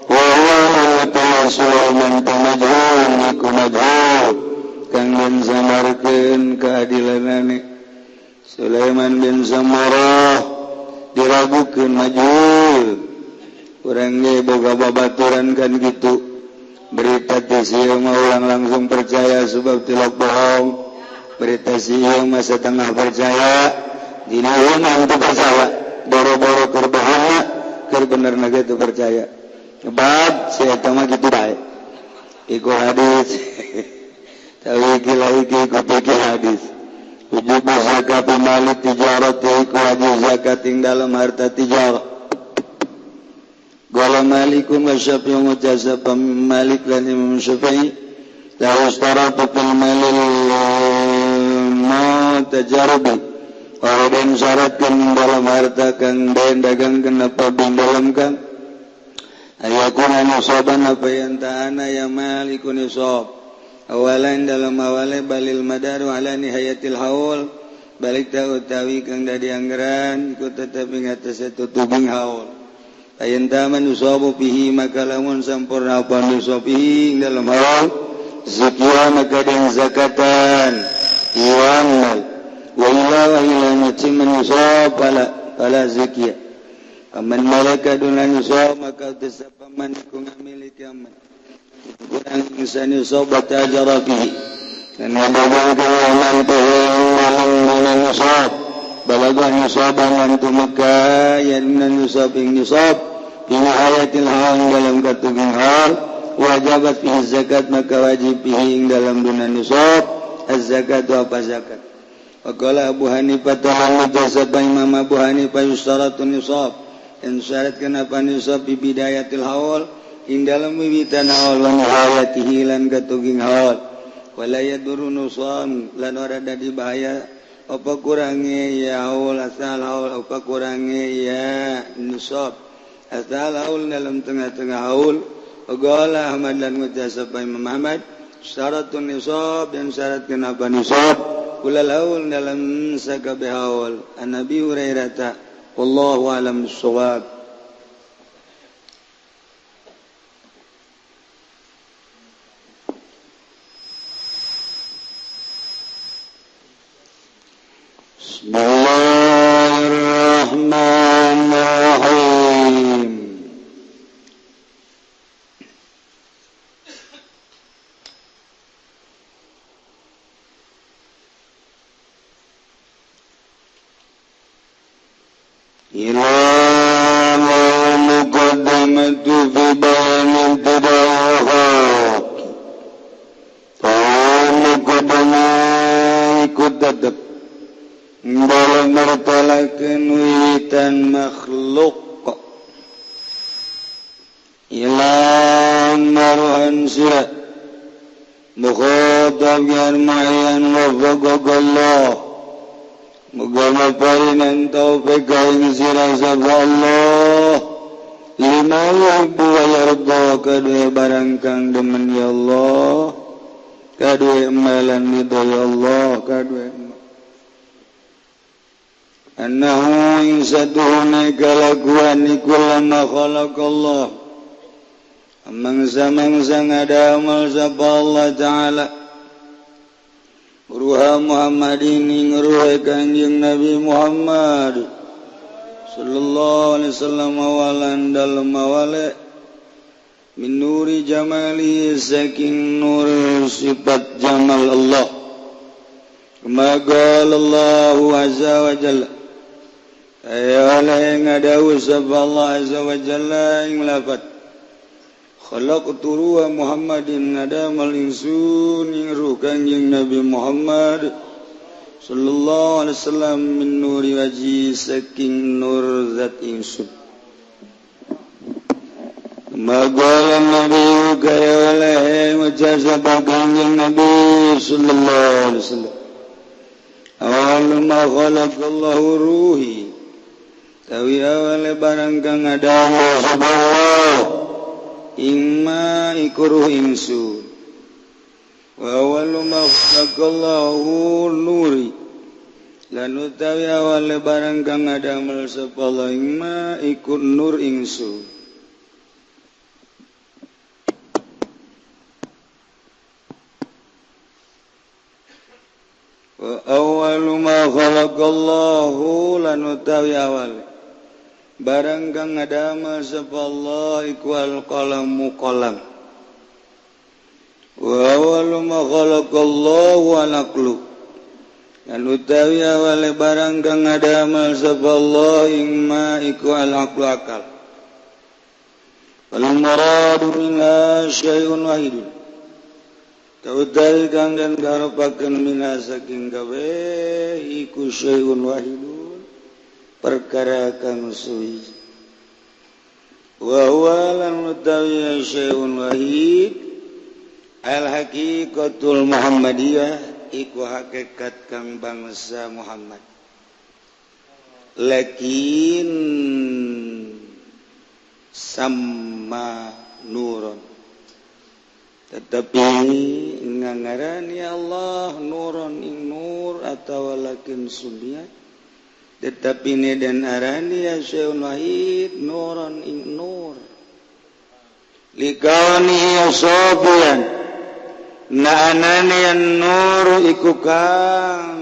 wa huwa Sulaiman majhul iku majhul kang den samarkeun keadilanane Sulaiman bin Samurah diragukeun majhul urang ge boga babaturan kan kitu berita teh sieu mah urang langsung percaya sebab tilok bohong berita sieu mah setengah percaya dina ieu mah teu percaya boro-boro keur bohongna keur benerna ge teu percaya sebab si eta mah kitu bae iku hadis tahu iki iki ku pikir hadis wujub zakat mali tijarat iku wajib zakat ing dalam harta tijarah Qala Malikun wa Syafi'i mujazab Malik lan Imam Syafi'i la ustaratu fil malil mutajarib ora den syaratkeun dalam harta kang den dagangkeun apa bin dalam kang ayakuna nisaban apa yang ta'ana ya malikun nisab awalan dalam awale balil madaru ala nihayatil haul balik ta utawi kang dadi anggaran iku tetep ing atase tutuping haul ayen taman usabu bihi maka lamun sampurna apa nusabihi dalam hal zakiya maka den zakatan iwan mal wa ila wa ila mutiman usab fala zakiya aman malaka dunan usab maka tesapaman ku ngamiliki aman kurang insan usab tajara fihi dan wadabaka man tuhu usab balagan usaban lan tumaka yan nusab ing nisab bina hayatil hal dalam katuging hal wajabat fihi zakat maka wajib fihi ing dalam duna nisab az-zakatu apa zakat waqala Abu Hanifah ta'ala jasad Imam Abu Hanifah yustaratu nisab dan syaratkeun apa nisab bi bidayatil haul ing dalam wiwitan haul lan hayatihi lan katuging haul wala yaduru nusam lan ora dadi bahaya apa kurange ya haul asal haul apa kurange ya nisab asal haul dalam tengah-tengah haul qala Ahmad lan mujasab Imam Ahmad Syaratun nisab dan syarat kenapa nisab kula laul dalam sakabeh haul an Nabi Hurairah wallahu alam bissawab. Bismillahirrahmanirrahim. Ila muqaddamatu fi bayan tadahak muqaddamah ikut tetep dalam mertalakeun wiwitan makhluk ilang maruhan sira mukhatab yan ma'yan wafaqakallah muga maparinan taufik ing sira sapa Allah lima yuhibbu wa yarda kadue barang kang demen ya Allah kadue emalan ridho ya Allah kadue annahu ing saduhune kalakuan iku lama khalaqallah mangsa-mangsa ngadamel sapa Allah Ta'ala ruha Muhammadin ing ruha Kanjeng Nabi Muhammad sallallahu alaihi wasallam awalan dalem awale min nuri jamali saking nur sifat jamal Allah kama qala Allahu azza wa jalla ayala ngadawu sapa Allah azza wa jalla ing lafat khalaqtu ruha Muhammadin nadamal insun ing ruh Kanjeng Nabi Muhammad sallallahu alaihi wasallam min nuri wajhi saking nur zat insun magala nabi kaya oleh wajah Kanjeng Nabi sallallahu alaihi wasallam awal ma khalaqallahu ruhi tawi awale barang kang ngadamu sapa Allah imma iku ruh insun wa awwalu ma khalaqallahu nuri lan utawi awale barang kang ngadamel sapa Allah imma iku nur insun wa awwalu ma khalaqallahu lan utawi awale barang kang ngadamel sapa Allah iku al-qalamu qalam wa awwalu ma khalaqallahu al-aqlu lan utawi awale barang kang ngadamel sapa Allah ing ma iku al-aqlu akal wal muradu minha syai'un wahidun kautawi kang den karepakeun minha saking kabeh iku syai'un wahidun perkara kang suwi wa huwa lan utawi syai'un wahid al haqiqatul muhammadiyah iku hakikat kang bangsa Muhammad lakin sama nuron tetapi ngangarani Allah nuron ing nur atawa lakin sunnah tetapi ne dan arani ya syai'un wahid nuron ing nur likauni sobian na anani an nur iku kang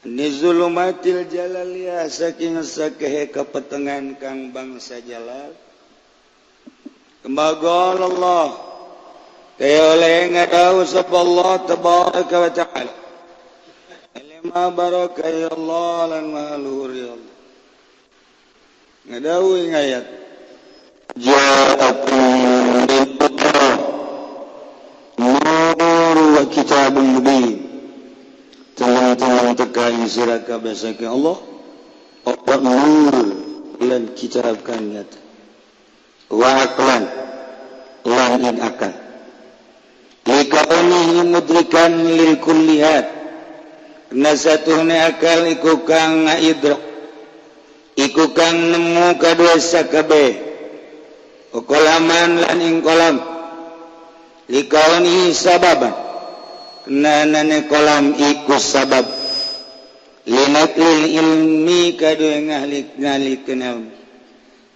nizulumatil jalaliyah saking sakehe kepetengan kang bangsa jalal kemagol Allah kaya oleh ngadawu sapa Allah tabaraka wa ta'ala ma baraka ya Allah lan maluhur ya Allah ngadawu ing ayat ja'akum nur wa kitabun mubin teman-teman teka ing sira kabeh saking Allah apa nur lan kitab kang nyata wa aqlan lan ing akal likaunihi mudrikan lil kullihat nasatuhne akal iku kang ngaidrok iku kang nemu kadua sakabeh Kolaman lan ing kolam likauni sababan nanane kolam iku sabab linaklil ilmi kadue ngahlik ngalikeun ilmu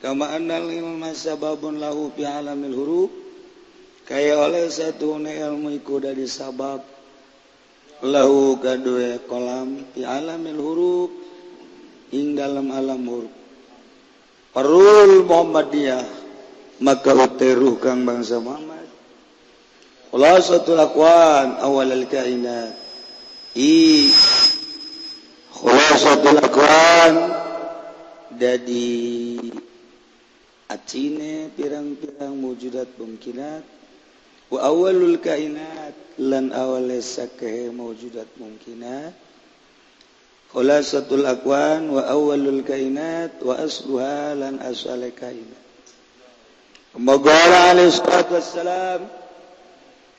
kama annal ilma sababun lahu fi alamil huruf kaya oleh satuna ilmu iku dadi sabab lahu kadue kolam fi alamil huruf ing dalam alam huruf parul Muhammadiyah maka uteruh kang bangsa Muhammad khulasatul aqwan awal al-kainat i khulasatul aqwan dadi acine pirang-pirang mewujudat mungkinat wa awalul kainat lan awale sakehe mewujudat mungkinat khulasatul aqwan wa awalul kainat wa asluha lan asale kainat. Moga alaihi salatu wassalam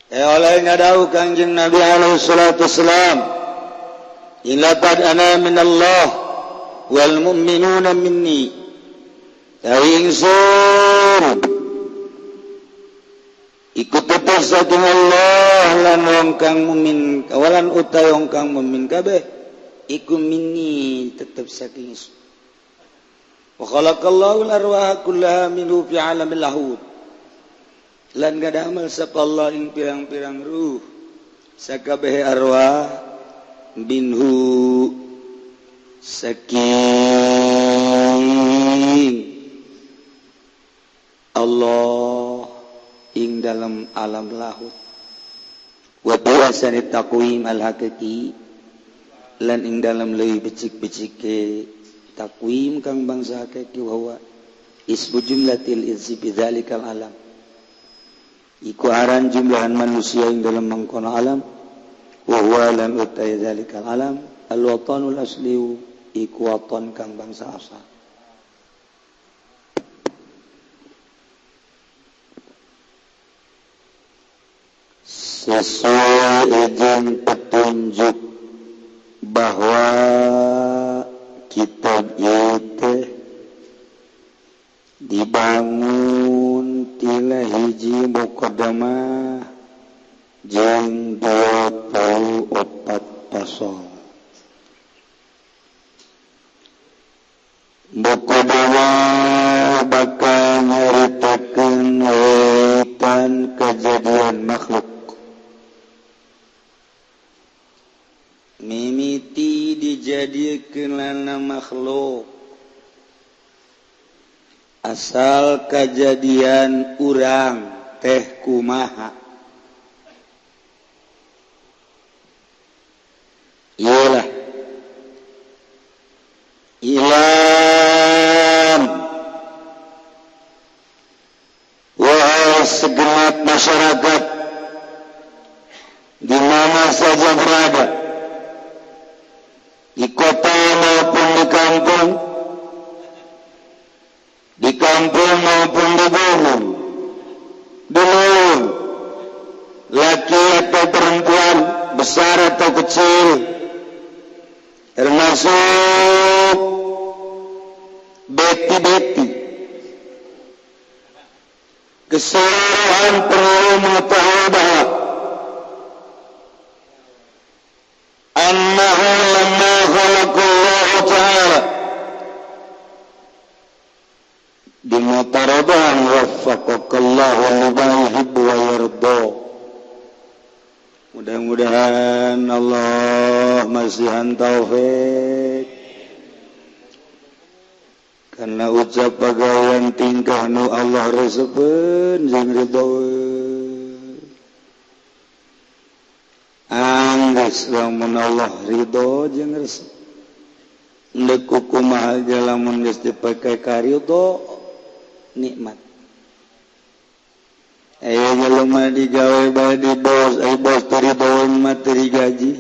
oleh ngadau Kangjeng Nabi alaihi salatu wassalam ilaqad ana minallah wal mu'minuna minni tawi ingsun iku tetep saking Allah lan wong kang mukmin kawalan utawi wong kang mukmin kabeh iku minni tetep saking ingsun. Wa khalaqallahu al-arwaha kullaha minhu fi 'alamil lahut lan gadamal sapa Allah ing pirang-pirang ruh sakabehe arwah minhu saking Allah ing dalam alam lahut wa biasani taqwim al-haqiqi lan ing dalam leuwih becik-becike takwim kang bangsa hakiki wa ismu jumlatil izzi bidzalikal alam iku aran jumlahan manusia ing dalam mangkono alam wa huwa lan utai dzalikal alam al watanul asli iku waton kang bangsa asal. Sesuai izin petunjuk bahwa kitab itu dibangun tila hiji muqaddamah jeung 24 pasal. Muqaddamah bakal nyaritakeun wetan kejadian makhluk mimiti dijadikeun lana makhluk asal kejadian urang teh kumaha iyalah ilam wahai segenap masyarakat di mana saja berada, di kota maupun di kampung maupun di gunung, di laut, laki atau perempuan, besar atau kecil, termasuk beti-beti, keseluruhan perlu mengetahui bahwa annahu lamma khalaqallahu ta'ala dimutaraban waffaqakallahu lima yuhibbu wa yarda. Mudah-mudahan Allah masihan taufik karena ucap pagawean tingkah nu Allah resepeun jeung ridho. Anggeus lamun Allah ridho jeung resep ndek kumaha ge lamun geus dipake ka ridho nikmat. Aya jelema digawe bae di bos, ai bos teu ridhoeun mah teu digaji.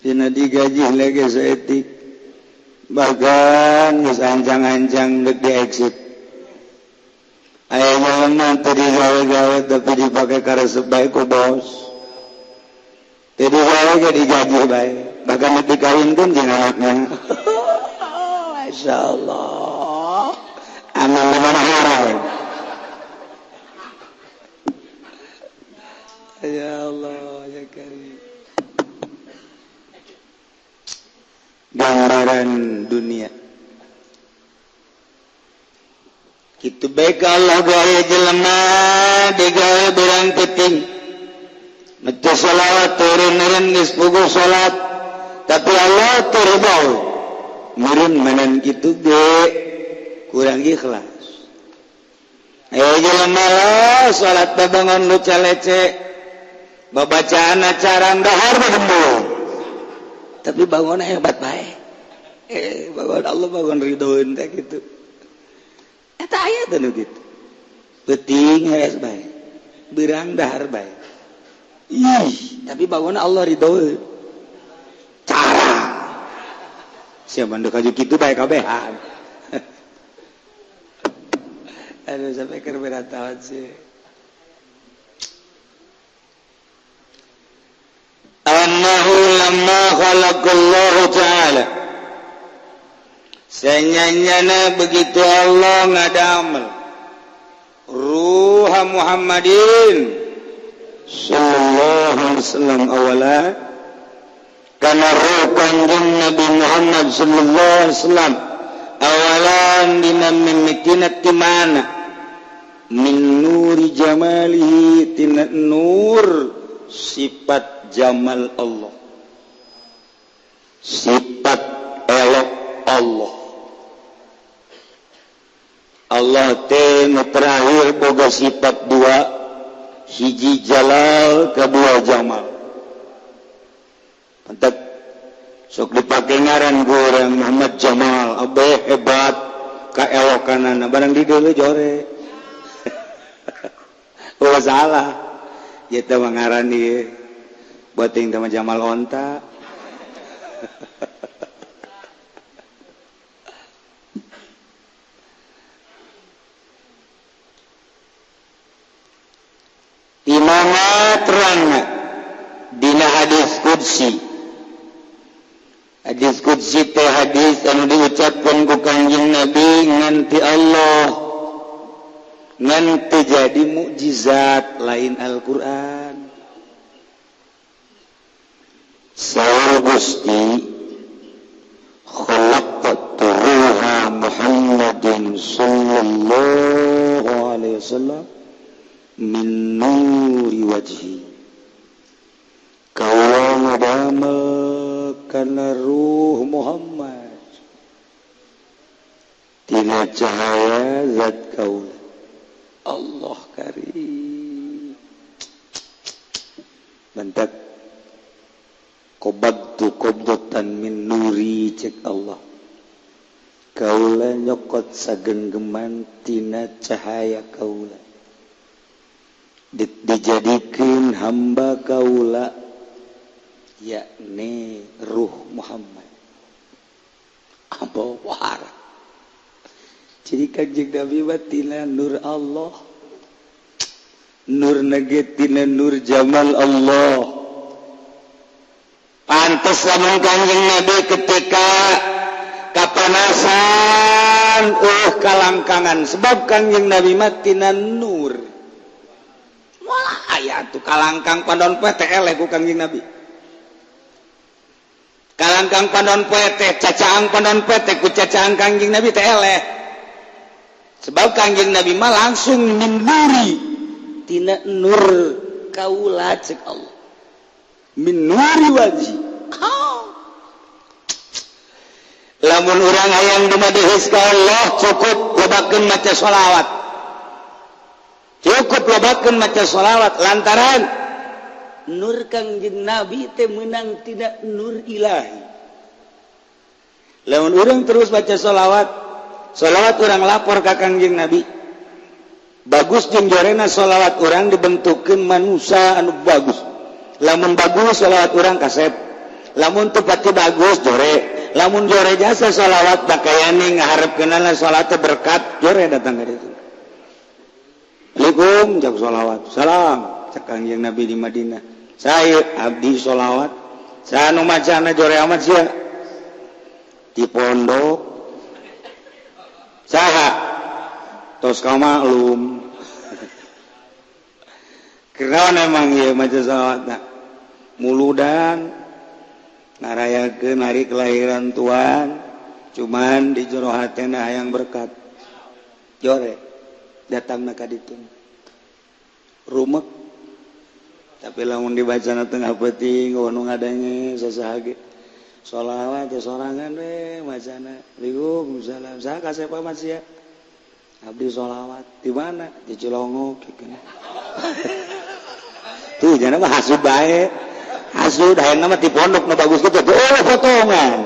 Dina digaji lagi saeutik. Bahkan geus ancang-ancang deuk di exit. Aya jelema teu digawe-gawe tapi dipake ka resep bae ku bos. Teu digawe ge digaji bae. Bahkan dikawinkeun jeung anakna. Masyaallah. Aman mana haram. Ya Allah ya Karim. Gambaran dunia. Kitu bae Allah gawe jelema digawe berang penting. Maca selawat turun-turun geus puguh salat, tapi Allah teu ridho. Meureun manan kitu ge kurang ikhlas. Ayo jelema salat babangun lu calece. Babacaan acara dahar bagembul. Tapi bangun hebat bae. Bangun Allah bangun ridhoeun teh kitu. Eta aya teh nu kitu. Peuting hees bae. Beurang dahar bae. Ih, tapi bangun Allah ridhoeun. Cara. Sia banduk aju kitu bae kabehan. Aduh sampai keur berat sih. Annahu lamma khalaqallahu ta'ala. Senyanyana begitu Allah ngadamel ruha Muhammadin sallallahu alaihi wasallam awala kana ruh kanjeng Nabi Muhammad sallallahu alaihi wasallam awalan dina mimitina ti mana min nuri jamalihi tina nur sifat jamal Allah, sifat elok Allah. Allah teh nu terakhir boga sifat dua, hiji jalal, kedua jamal. Pantat sok dipake ngaran ku urang Muhammad Jamal, abeh hebat kaelokanana, barang di deuleu jore. Ulah salah. Ieu teh mah ngaran ieu. Bating sama Jamal onta. Di mana terangna dina hadis qudsi. Hadis qudsi teh hadis anu diucapkeun ku Kangjeng Nabi nganti Allah, nganti jadi mukjizat lain Al-Qur'an. Saur Gusti khalaqtu ruha Muhammadin sallallahu alaihi wasallam min nuri wajhi. Kaula ngadamel kana ruh Muhammad tina cahaya zat kaula. Allah karim. Bentak qabadtu qabdatan min nuri cek Allah. Kaula nyokot sagenggeman tina cahaya kaula. Dijadikeun hamba kaula yakni ruh Muhammad. Apa wahara. Jadi kanjeng Nabi mah tina nur Allah. Nur nage tina nur jamal Allah. Pantes lamun kanjeng Nabi ketika kapanasan kalangkangan sebab kanjeng Nabi mah tina nur. Moal aya tuh kalangkang pandon poe teh eleh ku kanjeng Nabi. Kalangkang pandon poe teh cacaang pandon poe teh ku cacaang kanjeng Nabi teh eleh. Sebab kanjeng Nabi mah langsung min nuri tina nur kaula cek Allah. Min nuri wajhi. Oh. Lamun urang hayang dumadihis ka Allah cukup lobakeun maca sholawat. Cukup lobakeun maca sholawat lantaran nur kangjeng Nabi teh meunang tina nur ilahi. Lamun urang terus baca sholawat, sholawat urang lapor ka kangjeng Nabi. Bagus jeung jorena sholawat urang dibentukkeun manusia anu bagus. Lamun bagus sholawat urang kasep, lamun tepati bagus jore, lamun jore jasa sholawat pakaiane ngaharepkeunana sholawat berkat jore datang ka ditu. Assalamualaikum jak sholawat, salam cek kangjeng Nabi di Madinah. Saya abdi sholawat, saya nu macana jore amat sia di pondok saha tos ka maklum. Kerawan emang ieu maca sholawatna muludan ngarayakeun hari kelahiran Tuhan, cuman di jero hatena hayang berkat. Jore datangna ka ditu. Rumek tapi lamun dibacana tengah peuting nu ngadenge sasaha ge. Sholawat teh sorangan we macana. Waalaikumsalam. Saha kasep amat sia? Abdi sholawat di mana? Di Cilongok gitu. Tuh jana mah hasud bae. Hasud hayangna mah ti pondok nu bagus gitu. Oh, potongan.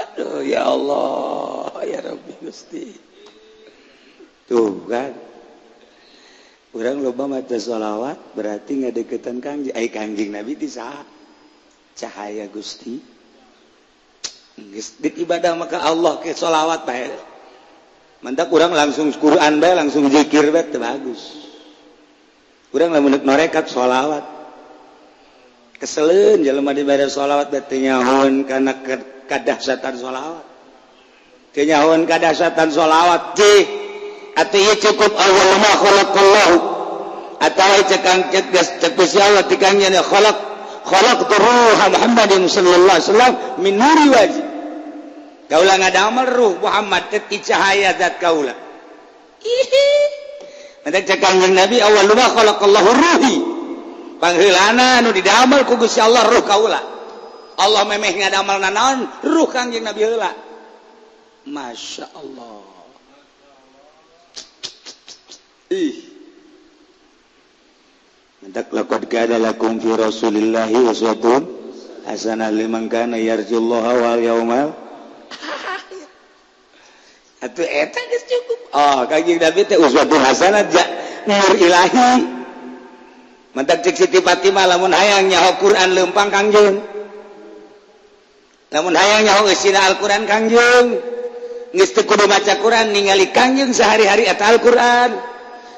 Aduh ya Allah, ya Rabbi Gusti. Tuh kan. Urang loba maca sholawat berarti ngadeukeutan Kangjeng. Ai Kangjeng Nabi ti saha? Cahaya Gusti. Geus ibadah maka Allah ke sholawat bae. Mantak urang langsung Quran bae, langsung zikir bae teu bagus. Urang lamun norekat sholawat. Keseleun jelema dibere sholawat bae teu nyahoeun kana kadahsyatan sholawat. Teu nyahoeun kadahsyatan sholawat cih. Atuh ieu cukup awal ma khalaqallahu. Atawa cekang cek geus cek Gusti Allah ti Kangjeng khalaq khalaqtu ruha Muhammadin sallallahu alaihi wasallam min nuri wajhi. Kaula ngadamel ruh Muhammad teh ti cahaya zat kaula. Ihi. Mantak cek Kangjeng Nabi awal ma khalaqallahu ruhi. Pangheulana nu didamel ku Gusti Allah ruh kaula. Allah memeh ngadamel nanaon ruh Kangjeng Nabi heula. Masya Allah. Ih. Mantak laqad kana lakum fi Rasulillahi uswatun hasanah liman kana yarjullaha wal yaumal akhir. Atuh eta geus cukup. Oh, Kangjeng Nabi teh uswatun hasanah nur ilahi. Mantak cek Siti Fatimah lamun hayang nyaho Quran leumpang Kangjeng. Lamun hayang nyaho eusina Al-Quran Kangjeng. Geus teu kudu maca Quran ningali Kangjeng sehari-hari eta Al-Quran.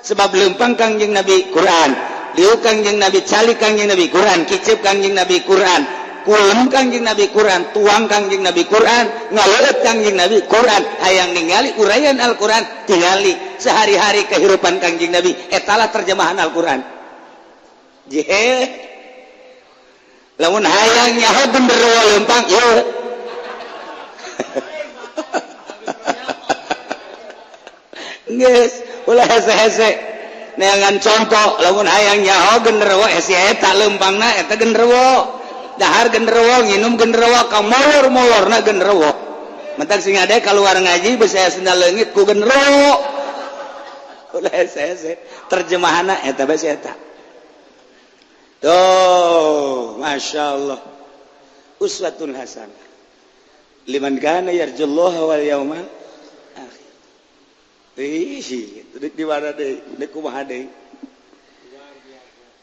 Sebab leumpang Kangjeng Nabi Quran, liu Kangjeng Nabi cali Kangjeng Nabi Quran, kicep Kangjeng Nabi Quran, kulem Kangjeng Nabi Quran, tuang Kangjeng Nabi Quran, ngaleut Kangjeng Nabi Quran, hayang ningali uraian Al-Quran, tingali sehari-hari kehidupan Kangjeng Nabi, etalah terjemahan Al-Quran. Jehe. Lamun hayang nyaho genderuwo leumpang ieu. Geus ulah hese-hese neangan contoh lamun hayang nyaho genderuwo hese eta leumpangna eta genderuwo dahar genderuwo nginum genderuwo ka molor-molorna genderuwo mentak sing ade kaluar ngaji beusi aya sendal leungit ku genderuwo ulah hese-hese terjemahanna eta bae si eta. Tuh Masya Allah uswatun hasanah liman kana yarjullaha wal yaumal. Ih, dek di mana deui? Dek kumaha deui?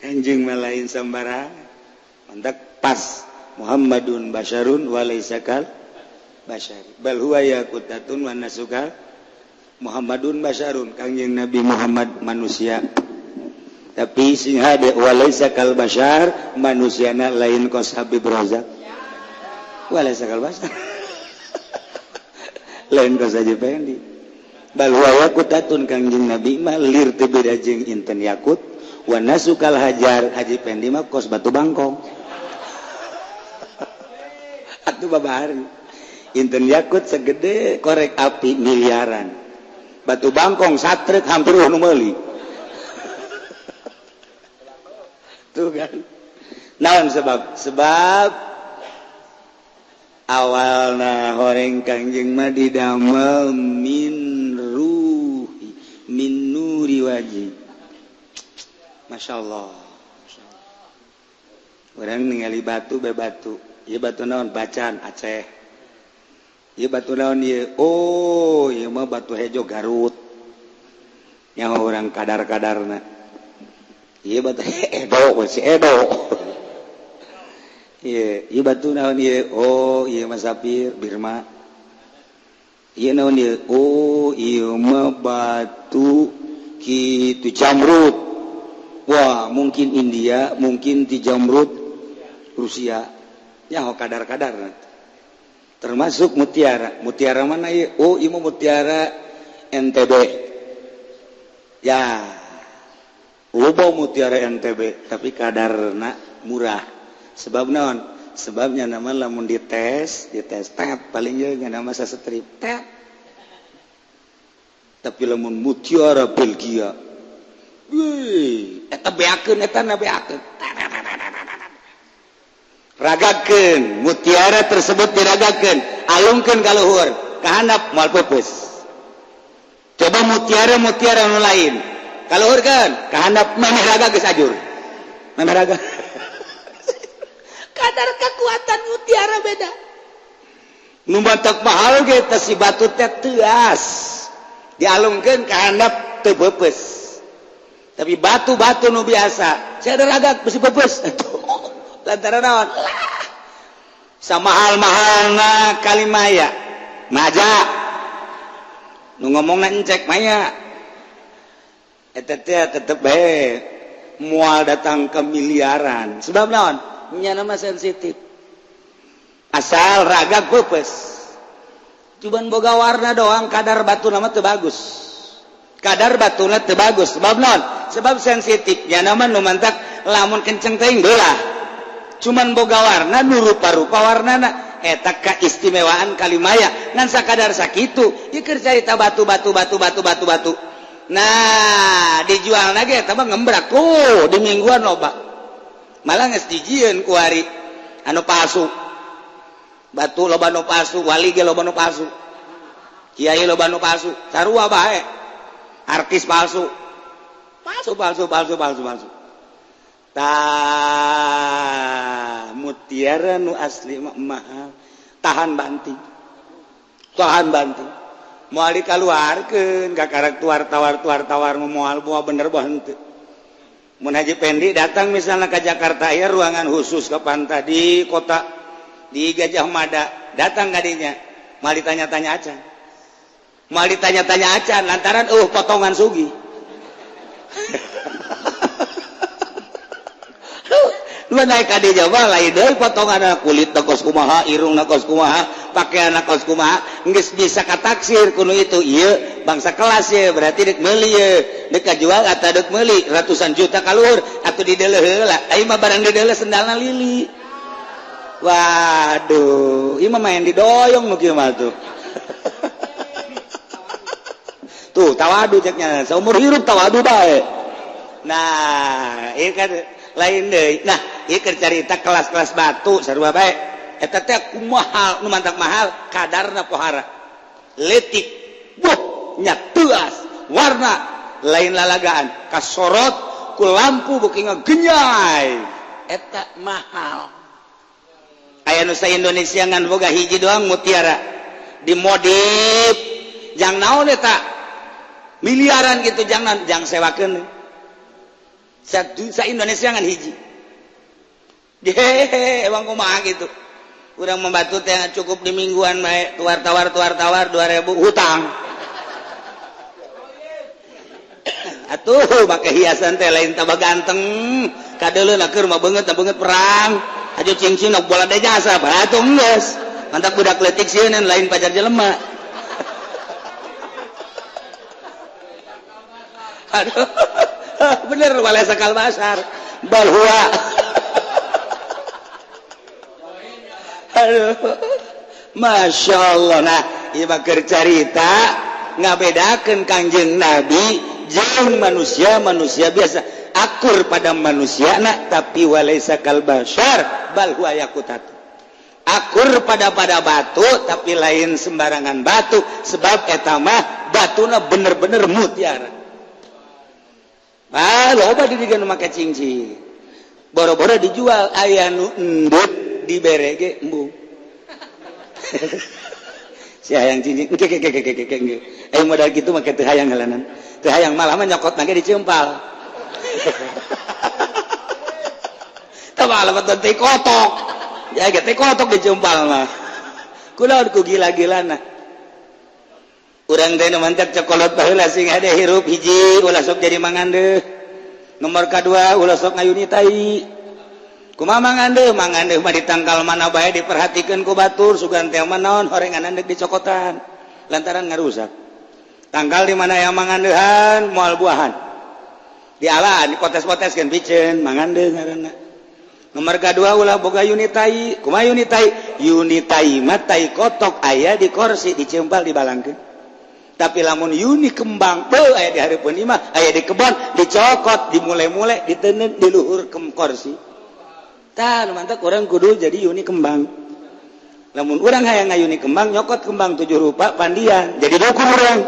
Kanjeng mah lain sambarangan. Mantak pas Muhammadun basyarun wa laisa kal basyari. Bal huwa yaqutatun wa nasukal Muhammadun basyarun. Kanjeng Nabi Muhammad manusia. Tapi sing hade wa laisa kal basyar, manusiana lain kos Habib Rozak. Wa laisa kal basyar. Lain kos Haji Pendi. Bal huwa yaqutatun Kangjeng Nabi mah lir teu beda jeung inten yakut wa nasukal hajar Haji Pendi mah kos batu bangkong. Atuh babahari inten yakut segede korek api miliaran, batu bangkong satrek hampir nu meuli. Tuh kan naon sebab sebab awalna horeng Kangjeng mah didamel min ruhi min nuri wajhi. Masya Allah. Orang ningali batu be batu. Ieu batu naon? Bacan Aceh. Ieu batu naon ieu? Oh, ieu mah batu hejo Garut. Nyaho urang kadar-kadarna. Ieu batu Edo, si Edo. Ieu, ieu batu naon ieu? Oh, ieu mah sapir Birma. Ieu naon ieu? Oh, ieu mah batu kitu jamrut. Wah, mungkin India, mungkin ti jamrut Rusia. Nyaho kadar-kadar. Termasuk mutiara. Mutiara mana ieu? Oh, ieu mah mutiara NTB. Ya loba mutiara NTB tapi kadarna murah. Sebab naon? Sebabnya nama lamun dites tet paling jeung nama sastrip tet. Tapi lamun mutiara Belgia, wih, eta beakeun eta na beakeun. Ragakeun mutiara tersebut diragakeun, alungkeun ka luhur, ka handap moal peupeus. Coba mutiara-mutiara nu lain, ka luhur kan, ka handap memeh raga geus ajur. Memeh raga. Kadar kekuatan mutiara beda. Nu matak mahal ge teh si batu teh teuas. Dialungkeun ka handap teu peupeus. Tapi batu-batu nu biasa, saya ada ragak besi peupeus. Lantaran naon? Lah. Samahal-mahalna kalimaya. Maja. Nu ngomongna encek maya. Eta teh tetep bae moal datang ke miliaran. Sebab naon? Nya nama sensitif. Asal ragak peupeus. Cuman boga warna doang, kadar batu nama teu bagus. Kadar batuna teu bagus. Sebab naon? Sebab sensitif. Nya nama nu mantak lamun kenceng teuing beulah. Cuman boga warna nu rupa-rupa warnana eta kaistimewaan kalimaya ngan sakadar sakitu ieu keur carita batu batu batu batu batu batu. Nah, dijualna ge eta mah ngembrak oh di mingguan loba. Malah geus dijieun ku ari anu palsu. Batu loba nu palsu, wali ge loba nu palsu. Kiai loba nu palsu, sarua bae. Artis palsu. Palsu palsu palsu palsu palsu. Tah mutiara nu asli mah mahal, tahan banting. Tahan banting. Moal dikaluarkeun ka karek tuar tawar tuar tawar moal moal bener bah henteu. Mun Haji Pendi datang misalnya ke Jakarta ya ruangan khusus ke pantai di kota di Gajah Mada, datang kadinya moal ditanya-tanya acan. Moal ditanya-tanya acan lantaran potongan sugi. Lu naik ka di Jawa lain deui potongan kulit kos kumaha, irungna kos kumaha, pakaianna kos kumaha, geus bisa kataksir kuno itu. Ieu bangsa kelas ye, berarti deuk meuli ye, deuk kajual atawa deuk meuli ratusan juta kaluhur atuh dideuleuh heula. Ai mah barang dideuleuh sendalna lili. Waduh, ieu mah main didoyong nu kieu mah tuh. Tuh tawadu ceknya, saumur hirup tawadu bae. Nah, ieu kan lain deui. Nah, ieu keur carita kelas-kelas batu sarua bae. Eta teh kumaha nu mantak mahal kadarna pohara. Leutik, buh, nya teuas, warna lain lalagaan, kasorot ku lampu beuki ngagenyai. Eta mahal. Aya nu sa Indonesia ngan boga hiji doang mutiara. Dimodif jang naon eta? Miliaran gitu jangan jang sewakeun. Sa Indonesia ngan hiji. Hehehe, emang kumaha gitu. Urang membantu teh cukup di mingguan bae, tuar tawar 2000 hutang. Atuh make hiasan teh lain tambah ganteng. Kadeuleuna keur mah beungeut perang. Aja cincin nok bola deui jasa, batu geus. Mantak budak leutik sieun lain pacar jelema. Aduh. Bener walaysa kal basar. Bal huwa. Aduh. Masya Allah. Nah, ieu mah keur carita ngabedakeun Kangjeng Nabi jeung manusia-manusia biasa. Akur pada manusia na, tapi walaysa kal basar bal huwa yakutatu. Akur pada batu tapi lain sembarangan batu, sebab eta mah batuna bener-bener mutiara. Ah, loba didigan make cincin. Boro-boro dijual aya nu endut dibere ge embung. Si hayang cincin engke ke ke ke ke ke. Aya modal kitu make teu hayang helanan. Teu hayang malah mah nyokot nage diceumpal. Tah malah mah teh kotok. Ya ge teh kotok diceumpal mah. Kunaon ku gila-gilana. Urang teh nu mantak cokolot baheula sing hade hirup hiji ulah sok jadi mangan deuh. Nomor kadua ulah sok ngayuni tai. Kumaha mangan deuh? Mangan deuh mah ditangkal mana bae diperhatikeun ku batur sugan teh mah naon horengan deuk dicokotan. Lantaran ngarusak. Tangkal di mana yang mangandeuhan moal buahan. Dialaan dipotes-poteskeun piceun mangandeuh ngaranna. Nomor kadua ulah boga yuni tai. Kumaha yuni tai? Yuni tai mah tai kotok aya di kursi dicempal dibalangkeun. Tapi lamun yuni kembang beuh aya di hareupeun imah, aya di kebon, dicokot, dimule-mule, diteundeun di luhur kursi. Tah nu mantak urang kudu jadi yuni kembang. Lamun urang hayang ngayuni kembang, nyokot kembang 7 rupa pandian, jadi dukun urang.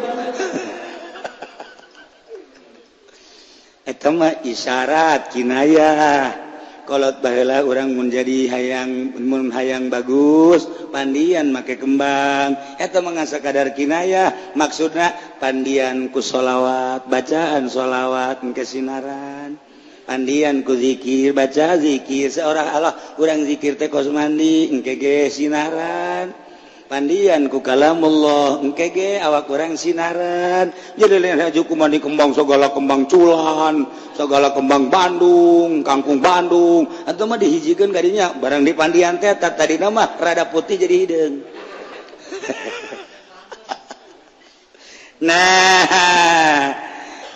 Eta mah isyarat kinayah. Kolot baheula urang mun jadi hayang mun hayang bagus pandian make kembang. Eta mah ngan sakadar kinayah, maksudna pandian ku sholawat, bacaan sholawat engke sinaran. Pandian ku zikir, baca zikir seorang Allah urang zikir teh kos mandi engke ge sinaran. Pandian ku kalamullah engke ge awak urang sinaran. Jadi lain haju ku mandi kembang segala kembang culan, segala kembang Bandung, kangkung Bandung. Atuh mah dihijikeun kadinya barang di pandian teh tadina mah rada putih jadi hideung. Nah,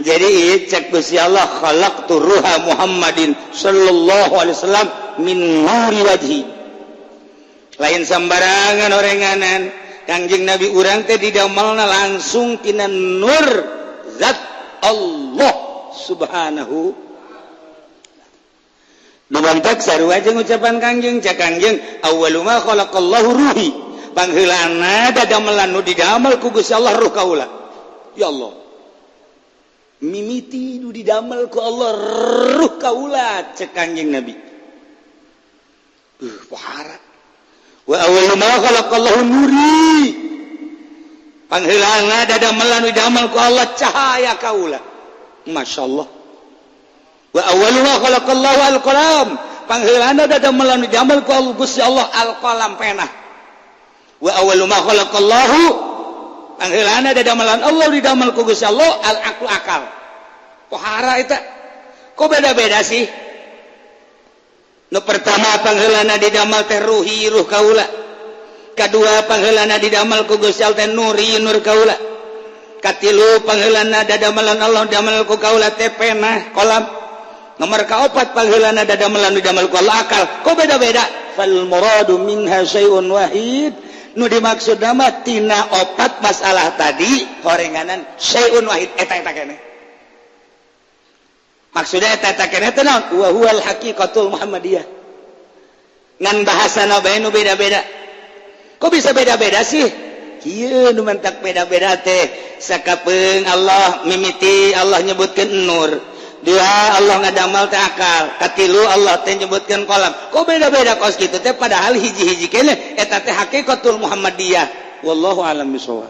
jadi cek Gusti Allah khalaqtu ruha Muhammadin sallallahu alaihi wasallam min nuri wajhi. Lain sembarangan orenganan Kangjeng Nabi urang teh didamelna langsung tina nur zat Allah subhanahu. Nubantak sarua jeung ucapan Kangjeng, cek Kangjeng awwalu ma khalaqallahu ruhi. Pangheulana dadamelan nu didamel ku Gusti Allah ruh kaula. Ya Allah, mimiti nu didamel ku Allah ruh kaula cek Kangjeng Nabi. Pohara. Wa awwalu ma khalaqallahu nuri. Pangheulana dadamelan nu didamel ku Allah cahaya kaula. Masyaallah. Wa awwalu ma khalaqallahu al-qalam. Pangheulana dadamelan nu didamel ku Allah Gusti Allah al-qalam pena. Wa awwalu ma khalaqallahu pangheulana dadamelan Allah didamel ku Gusti Allah al-aqlu akal. Pohara eta. Kok beda-beda sih? Nu pertama pangheulana didamel teh ruhi ruh kaula. Kadua pangheulana didamel ku Gusti Allah teh nuri nur kaula. Katilu pangheulana dadamelan Allah damel ku kaula teh pena kolam. Nomor kaopat pangheulana dadamelan didamel ku Allah akal. Kok beda-beda? Fal muradu minha syai'un wahid. Nu dimaksud nama tina opat masalah tadi horenganan syai'un wahid eta-eta keneh. Maksudnya eta keneh teh naon? Wa huwal haqiqatul muhammadiyah. Ngan bahasana bae nu beda-beda. Kok bisa beda-beda sih? Kieu nu mentak beda-beda teh. Sakapeung Allah mimiti Allah nyebutkeun nur. Dua Allah ngadamal teh akal. Katilu Allah teh nyebutkeun qalam. Kok beda-beda kos kitu teh padahal hiji-hiji keneh eta teh haqiqatul muhammadiyah. Wallahu a'lam bishawab.